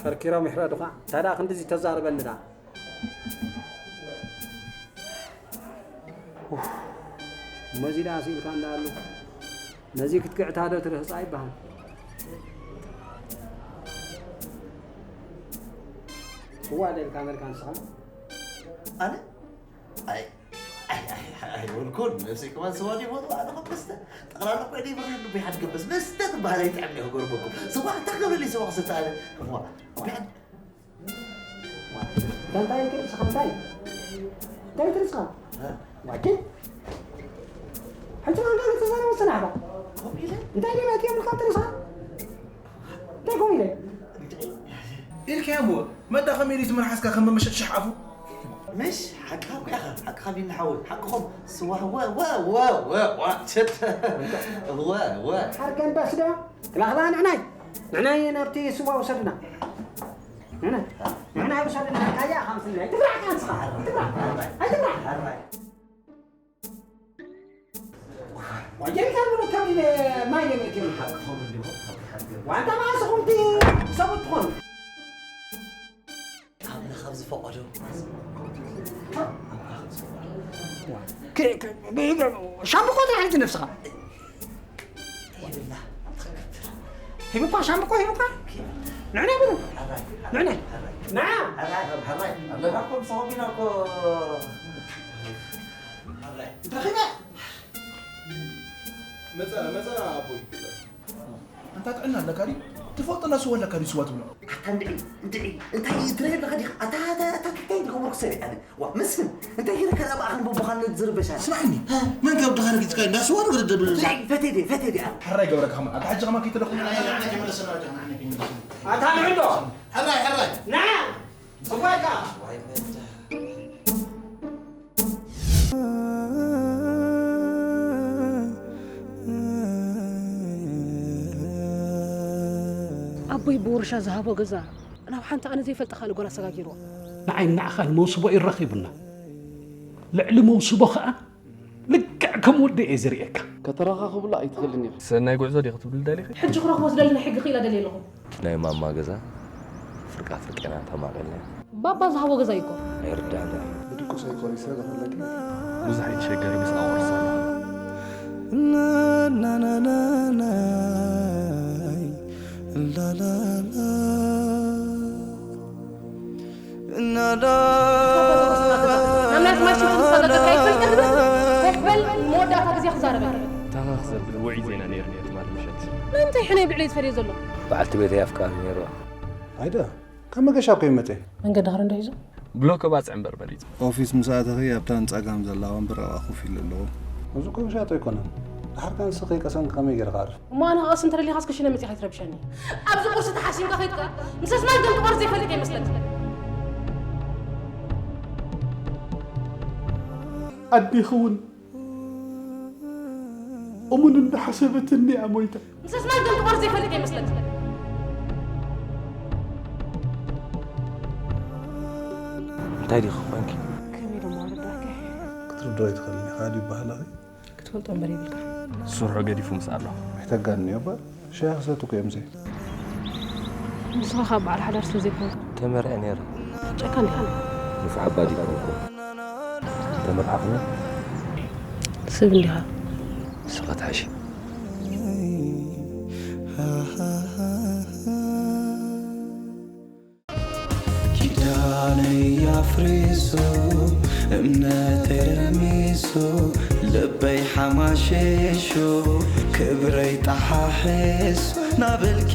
ከርኪሮም ይሕረዱኻ። እንታይ ደኣ ክንድዚ ተዛርበኒ ደኣ? ኡፍ። እሞ እዚ ደኣ ስኢልካ እንዳሃሉ ነዚ ክትግዕታ ዶ ትርህጻ ይበሃል? እዋ ደልካ መልካ ንስኻ? ኣነ? ኣይ፣ ኣይ፣ ኣይ፣ ኣይ፣ ኣይበልኩን። ነብሰይ ከማን ስዋ ድዩ ይፈትዋ? ኣነ ከም መስተ ጠቕላላ እኮ እየ ዘይበርህ፣ ልቡ ይሓድገ። በስ መስተ ትበሃል ኣይጥዕም እየ ክገርመኩም። ስዋ እንታይ ክገብረለይ ስዋ ክሰቲ ኣነ? እዋ፣ እዋ፣ እንታይ ትርኢ ንስኻ? እንታይ? እንታይ ትርኢ ንስኻ? እ? ዋኪ? ሕጂ ከ እንታይ ተዛረበ ጽናሕካ? ከምኡ ኢለ? እንታይ ኢለ መእትየ ምልካ ትርኢ ንስኻ? እንታይ ከምኡ ኢለ? ኢልካዮ እሞ፣ መዳ ከመይ ኢሉ ዝመርሓስካ ከም መመሸጥሽሕ ኣፉ? ምሽ፣ ሓቅኻ እኮ ኢኻ፣ ሓቅኻ ቢኒ ሓወይ፣ ሓቅኹም። ስዋ፣ ወ፣ ወ፣ ሸት። ወ፣ ወ። ሓርገን በስ ዶ? ክላኽላ ንዕናይ፣ ንዕናይ ናብቲ ስዋ ውሰዱና። ንዕናይ፣ ንዕናይ ውሰዱና። ካያ፣ ካምስናይ። ትብራዕ ካንስኻ፣ ትብራዕ። ኣይትብራዕ። ወጀሪካ ምኑ ከቢለ ማይ የመትየሉ። ሓቅኹም እንዲኹም፣ ሓቂ ሓቂ። ዋንታ መዓስኹም እቲ ሰብኡት ትኾኑ። ኣምላኽ ኣብ ዝፈቐዶ። ክ-፣ ክ-፣ ሻምብቆ ጥራሕ እንጂ ነብስኻ። ይብላ። ሂብኳ፣ ሻምብቆ ሂብኳ። ንዕና ብሉ። ንዕና። ንዓ። ኣለና እኮ፣ ምስ ኾቢና እኮ። ረኺበ። መጻ፣ መጻ ኣቦይ። ኣንታ ጥዕና ኣለካ ድዩ? ትፈልጦ እንዳ ስዋ ኣለካ ድዩ ስዋ ትብሎ? ኣታ እንድዒ፣ እንድዒ፣ እንታይ ትርኢ ኣለኻ ዲኻ? ኣታ፣ ኣታ፣ ኣታ፣ እንታይ ዝገበርኩ ሰብ እየ ኣነ? ዋ፣ መስፍን፣ እንታይ ገይረ ከ ብኣኻን በቦኻን ዝርበሽ ኣነ? ስማዕኒ፣ ሃ? መን ካብ ድኻ ረጊጽካ እንዳ ስዋ ነገር ደብል? እንድዒ፣ ፈትየ ድየ፣ ፈትየ ድየ ኣነ? ሕራይ ገብረካ ከማን፣ ኣታ ሕጂ ከማን ከይተደኹም። ኣታ ንዕዶ? ሕራይ፣ ሕራይ። ና! ጽዋይካ! ኣቦይ ብውርሻ ዝሃቦ ገዛ ናብ ሓንቲ ኣነ ዘይፈልጣ ካልእ ጓል ኣሰጋጊርዋ። ንዓይ ንዓኻን መውስቦ ይረኺቡና። ልዕሊ መውስቦ ኸኣ ልክዕ ከም ወዲ እየ ዝርእየካ። ከተረኻኽብሉ ኣይትኽእልን ኢኺ። ሰናይ ጉዕዞ ዲኺ ክትብሊ ደሊኺ? ሕጂ ክረኽቦ ዝደሊ ናይ ሕጊ ክኢላ ደልየ ኣለኹ። ናይ ማማ ገዛ ፍርቃ ፍርቄና ተማቒልና ባባ ዝሃቦ ገዛ እዩ እኮ። ኣይርዳእና እዩ። ብድቁስ ኣይኮነይ ስለ ዘኽለኪ ብዙሕ ኣይትሸገሪ ምስ ኣወርሳ ናናናናይ ላላላ ናዳ ናብ ናይ ኣስማት ሽንት ዝፈለጠካ ኣይትፈልጥን ትብል? ኮፍ በል፣ መወዳእታ ግዜ ክዛረበካ። ታኻኽ ዘብል ውዑይ ዜና ነይሩ ነይሩ ትማሊ ምሸት። ንምንታይ ሕነ ብዕለይ ዝፈልዮ ዘሎ? በዓልቲ ቤተይ ኣፍቃሪ ነይርዋ። ኣይደ ካብ መገሻ እኮ ይመፀ። መንገዲ ኸረ እንዶ ሒዙ? ብሎክ ባፅዕ እምበር መሪፁ። ኦፊስ ምስ ኣተኺ ኣብታ ህንጻ ጋም ዘላ ወንበር ኣብኣ ኮፍ ኢለ ኣለኹ። እዚ እኮ ብሻጦ ኣይኮነን። ድሓር ከ ንስኺ ቀሰንኪ ከመይ ገይርካ ዓርፍ? እሞ ኣነ ክቐስን ተደሊኻስ ክሽነ መፂኻ ይትረብሸኒ። ኣብዚ ቁርሲ ተሓሲምካ ከይድካ ምስ ኣስማት ገምጥቆር ዘይፈልጥ ይመስለኒ። ኣዴኺ እውን እሙን እንዳሓሰበትኒ እያ ሞይታ። ምስ ኣስማት ገምጥቆር ዘይፈልጥ ይመስለኒ። እንታይ ዲኺ ኮንኪ? ከመይ ደሞ ኣረዳእካ? ክትርድኦ ይትኽእል ኢኻ ድዩ ባህላኺ? ክትፈልጦ እምበር ይብልካ። ስርሑ ገዲፉ ምስ ኣሎ ኣይተጋንዮ እባ ሻሂ ክሰቲ እኮ እዮም ዘይ ንስኻ ካብ በዓል ሓዳር ስለ ዘይኮንካ ተመርዐ ነይረ። ጨካን ዲኻ? ንፉዕ ኣባ ዲኮንኩ። ተመርዓኹ። ስብ እንዲኻ። ንስኻ ትሓሺ። ኪዳነይ ኣፍሪሱ እምነተይ ረሚሱ ልበይ ሓማሸሾ ክብረይ ጠሓሒሱ ናበልኪ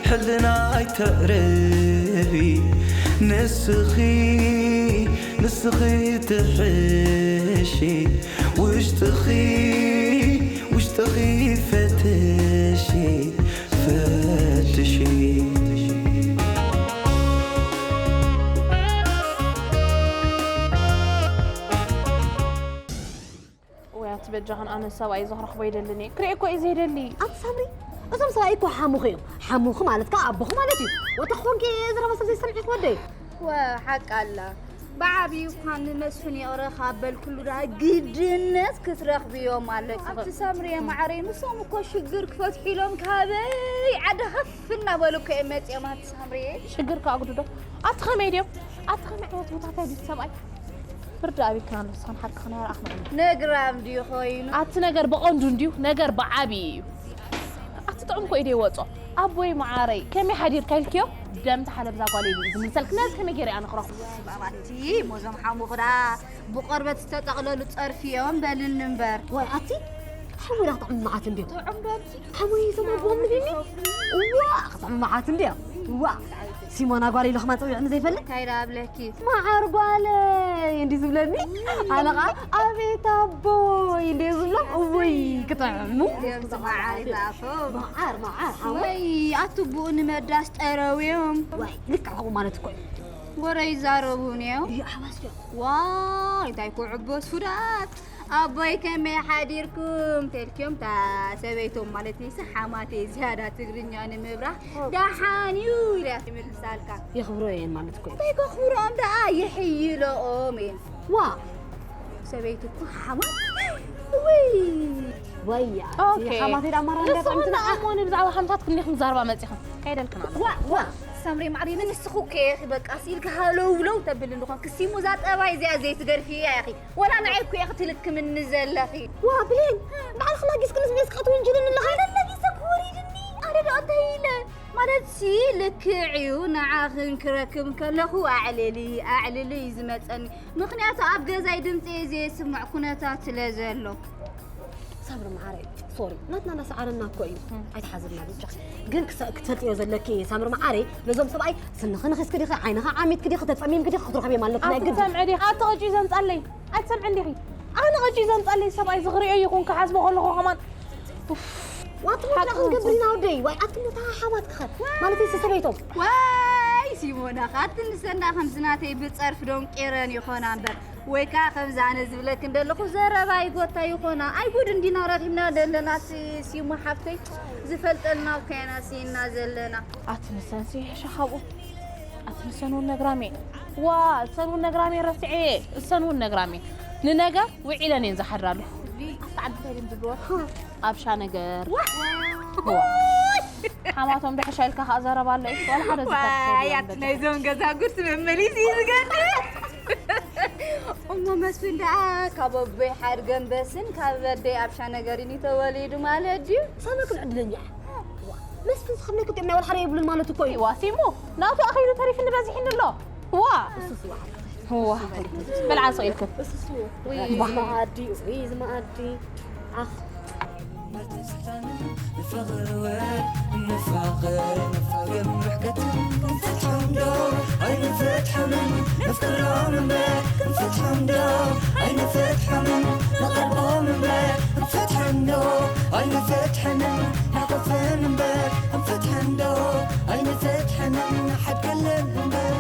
ሕልና ኣይተቕርቢ ንስኺ ንስኺ ትሕሺ ውሽጥኺ ውሽጥኺ ፈትሺ ፈትሺ ወይ ኣቲ በጃኽን ኣነ ሰብኣይ ዝኽረኽቦ ይደልን እየ ክሪኦ እኮ እዩ ዘይደሊ። ኣቲ ሳምሪ እዞም ሰብኣይ እኮ ሓሙኺ እዮም። ሓሙኺ ማለት ከዓ ኣቦኺ ማለት እዩ። ወታ ክኾንኪ ዘረባ ሰብ ዘይሰምዒ ክወደይ። ወ ሓቂ ኣላ ብዓብዩ እኳ ንመስፍን ይቕረ ካብ በልክሉ ደኣ ግድነት ክትረኽብዮም ኣለኪ። ኣቲ ሳምሪ ማዓረይ ንሶም እኮ ሽግር ክፈትሑ ኢሎም ካበይ ዓዲ ሃፍ እናበሉ እኮ እዮም መፂኦም ኣቲ ሳምሪ። ሽግር ከዓ ኣጉድዶ ኣቲ ኸመይ ድዮም ኣቲ ኸመይ ዓይነት ቦታታ ድዩ ሰብኣይ ፍርዲ ኣቢልክና ኣሎ ንስኻን ሓቅኽን ኣይረኣኽና ኢና። ነግራም ድዩ ኮይኑ? ኣቲ ነገር ብቐንዱ እንድዩ ነገር ብዓብዪ እዩ። ኣቲ ጥዑም ኮ ኢደ ይወጾ ኣቦይ መዓረይ ከመይ ሓዲርካ ኢልክዮ ደም ተሓለብ እዛ ጓለይ ድዩ ዝምልሰልክ ነዚ ከመይ ገይረ ኣነ ክረኽቦ? ኣቲ ሞዞም ሓሙኽዳ ብቆርበት ዝተጠቕለሉ ጸርፊ እዮም በልኒ እምበር። ዋይ ኣቲ ሓሙይ ዳ ክጥዕሙ መዓት እንድዮም። ጥዑም ዶ ኣቲ ሓሙይ እዞም ኣቦም ንድኒ። ዋ ክጥዕሙ መዓት እንድዮም። ዋ ሲሞና ጓል ኢሉ ከማን ጸዊዕኒ ዘይፈልጥ። እንታይ ዳ ኣብለኪ? መዓር ጓለይ እንዲ ዝብለኒ ኣነ ኸዓ ኣቤት ኣቦይ እንዲ ዝብሎም እውይ ክጥዕሙ። ደምዚ መዓር ይጣፍም። መዓር መዓር ሓወይ። ወይ ኣቲ ብኡ ንመዳስ ጠረውዮም። ዋይ ልክዕ ከምኡ ማለት እኮ እዩ። ወረ ይዛረቡ ነዮም። እዩ ኣሕዋስ እዮም። ዋይ እንታይ ክዕበስ ፍዳት። ኣቦይ ከመይ ሓዲርኩም ተልክዮም እታ ሰበይቶም ማለት ንይሳ ሓማተይ ዝያዳ ትግርኛ ንምብራህ ደሓን እዩ ኢላ ይምልሳልካ። የኽብሮ እየን ማለት እኮ እዩ። እንታይ ከኽብሮኦም ደኣ ይሕይለኦም እየን። ዋ ሰበይቲ እኮ ሓማት ውይ ወያ ኦኬ። ሓማተይ ዳማራ ንስኹም እንዳጠምትና ደኣ እሞ ንብዛዕባ ሓምታት ክንዲኹም ክዛረባ መፂኹም ከይደልክና ኣለኹ። ዋ ዋ ሳምሪ ማዕሪ ንስኹ ከ ኢኺ በቃ ስኢልኪ ሃለውለው ተብሊ እንድኾን ክሲሙ እዛ ጠባይ እዚኣ ዘይትገድፍያ ኢኺ። ወላ ንዓይ እኮ ኢኺ ትልክምኒ ዘለኺ። ዋ ብሌን ባዕልኺ ላጊስክንስ ቤስካ ትውንጅልኒ ኣለኺ። ኣነ ለጊሰ ክወሪድኒ ኣነ ዶ እንታይ ኢለ? ማለትሲ ልክዕ እዩ ንዓኽን ክረክብ ከለኹ ኣዕልሊ ኣዕልሊ እዩ ዝመፀኒ። ምኽንያቱ ኣብ ገዛይ ድምፂ እየ ዘየስምዕ ኩነታት ስለ ዘሎ። ሳምሪ መዓረይ ሶሪ ናትና እናሰዓረና እኮ እዩ ኣይትሓዝና ብቻ ግን ክሰ- ክትፈልጥዮ ዘለኪ ሳምሪ መዓረይ ነዞም ሰብኣይ ስንኺ ንኺስኪ ዲኺ ዓይንኺ ዓሚትኪ ዲኺ ተፀሚምኪ ዲኺ ክትረኽብዮም ኣለኪ ናይ ግድ ኣትሰምዒ ዲኺ ኣቲ ቕጭ ዘምፃለይ ኣይትሰምዕን ዲኺ ኣነ ቕጭ ዘምፃለይ ሰብኣይ ዝኽሪኦ ይኹን ክሓስቦ ከለኹ ከማን ዋትሞታ ክንገብር ኢና ወደይ ዋይ ኣትሞታ ሓማት ክኸን ማለት እዩ ሰበይቶም ዋይ ሲሞና ካትንሰና ከምዚ ናተይ ብፀርፊ ዶንቄረን ይኾና እምበር ወይ ከዓ ከምዚ ኣነ ዝብለክን ዘለኹ ዘረባ ይጎታ ይኾና። ኣይ ጉድ እንዲና ረኺብና ዘለና ሲ- ሲሙ ሓፍተይ ዝፈልጠልና እኮ ኢና ሲና ዘለና። ኣቲ ንሰንሲ ይሕሻ ካብኡ ኣቲ እሰን እውን ነግራሜ። ዋ፣ እሰን እውን ነግራሜ ረሲዐ። እሰን እውን ነግራሜ። ንነገር ውዒለን እየን ዝሓድራሉ። ኣብቲ ዓዲ እንታይ ድዮም ዝብልዎ? ኣብሻ ነገር። ዋ። ሓማቶም ድሕሻ ኢልካ ከኣ ዘረባ ኣሎ እዩ። ዋላ ሓደ ዝፈርስ የለን ዋይ፣ ኣቲ በቃ። ናይዞም ገዛ ጉድ መመሊስ እዩ ዝገርም። እሞ መስፍን ደኣ ካብ ኣቦይ ሓድገን በስን ካብ ኣደይ ኣብሻ ነገርን እዩ ተወሊዱ ማለት ድዩ? ሰመክን ዕድለኛ። መስፍን ዝኸመይ ክትጥዕና ወላ ሓደ የብሉን ማለት እኮ እዩ። ዋሲሞ ናቱ ኣኺሉ ተሪፉ ንበዚሕኒ ኣሎ። ዋ። እሱስ ዋ። ዋ። በልዓ ስቕ ኢልክን። እሱስ ዋ። ወይ እዚ መኣዲ፣ ወይ እዚ መኣዲ። ኣኽ። ንፋቐር፣ ንፋቐር፣ ንፋቐር፣ ንፋቐር፣ ንፍትሖም ዶ ኣይንፍትሖምን? ነፍቅሮም እምበር ክንፍትሖም ዶ ኣይንፍትሖምን? ንቐርቦም እምበር ክንፍትሖም ዶ ኣይንፍትሖምን? ንሓቆፍን እምበር ክንፍትሖም ዶ ኣይንፍትሖምን? ንሓድገለን እምበር።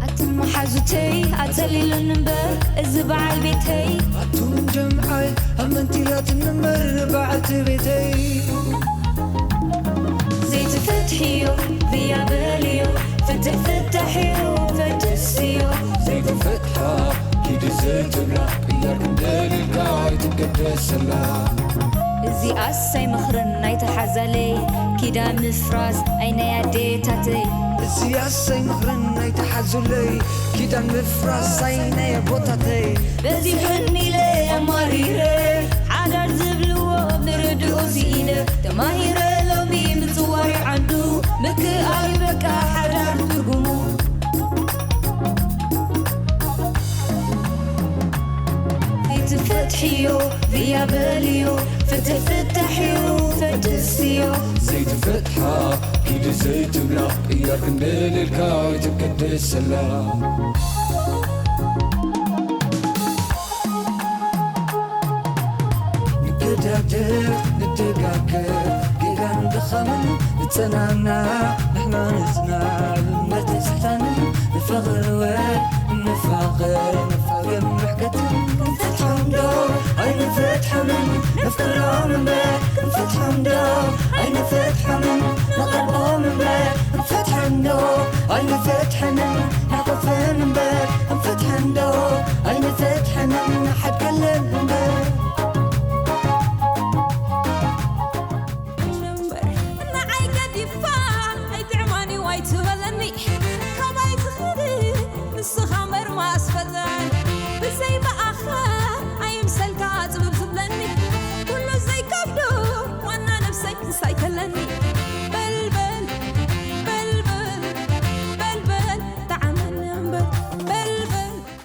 ኣትን መሓዙተይ ኣጸሊሉን እምበር እዚ በዓል ቤተይ። ኣቱም ጀምዓይ ኣመንቲላትን እምበር በዓልቲ ቤተይ። ዘይትፍትሕዮ ብያ በልዮ ፍትሕ ፍታሕዮ ፈትስዮ። ዘይትፈትሓ ኪዲ ዘይትብላ ቅያር ክንደልልካ ኣይትገደሰላ። እዚኣስ ኣይመኽርን ናይቲ ሓዛለይ ኪዳን ምፍራስ ኣይ ናይ ኣዴታተይ። እዚኣስ ኣይመኽርን ናይቲ ሓዙለይ ኪዳን ምፍራስ ኣይ ናይ ኣቦታተይ። በዚሑኒ ኢለ ኣማሪረ ሓዳር ዝብልዎ ምርድኡ ስኢነ ተማሂረ ሎሚ ምጽዋር ዓንዱ ምክኣል በቃ ሓዳር ትርጉሙ። ዘይትፈትሕዮ ብያ በልዮ ፍትሕ ፍታሕዮ ፈትስዮ። ዘይትፈትሓ ኪዲ ዘይትብላ ቅያር ክንደልልካ ኣይትገደሰላ። ንገዳደፍ ንደጋገፍ ጌጋን ድኻምን ንጸናና ንሕና ንጽና። እምነት ንስሕታን ንፋቐር ወ ንፋቐር ንፋቐር ምሕከትን ክንፈትሖም ዶ ኣይንፈትሖምን? ነፍቅሮም እምበር ክንፈትሖም ዶ ኣይንፈትሖምን? ንቐርቦም እምበር ክንፈትሖም ዶ ኣይንፈትሖምን? ንሓቆፍን እምበር ክንፈትሖም ዶ ኣይንፈትሖምን?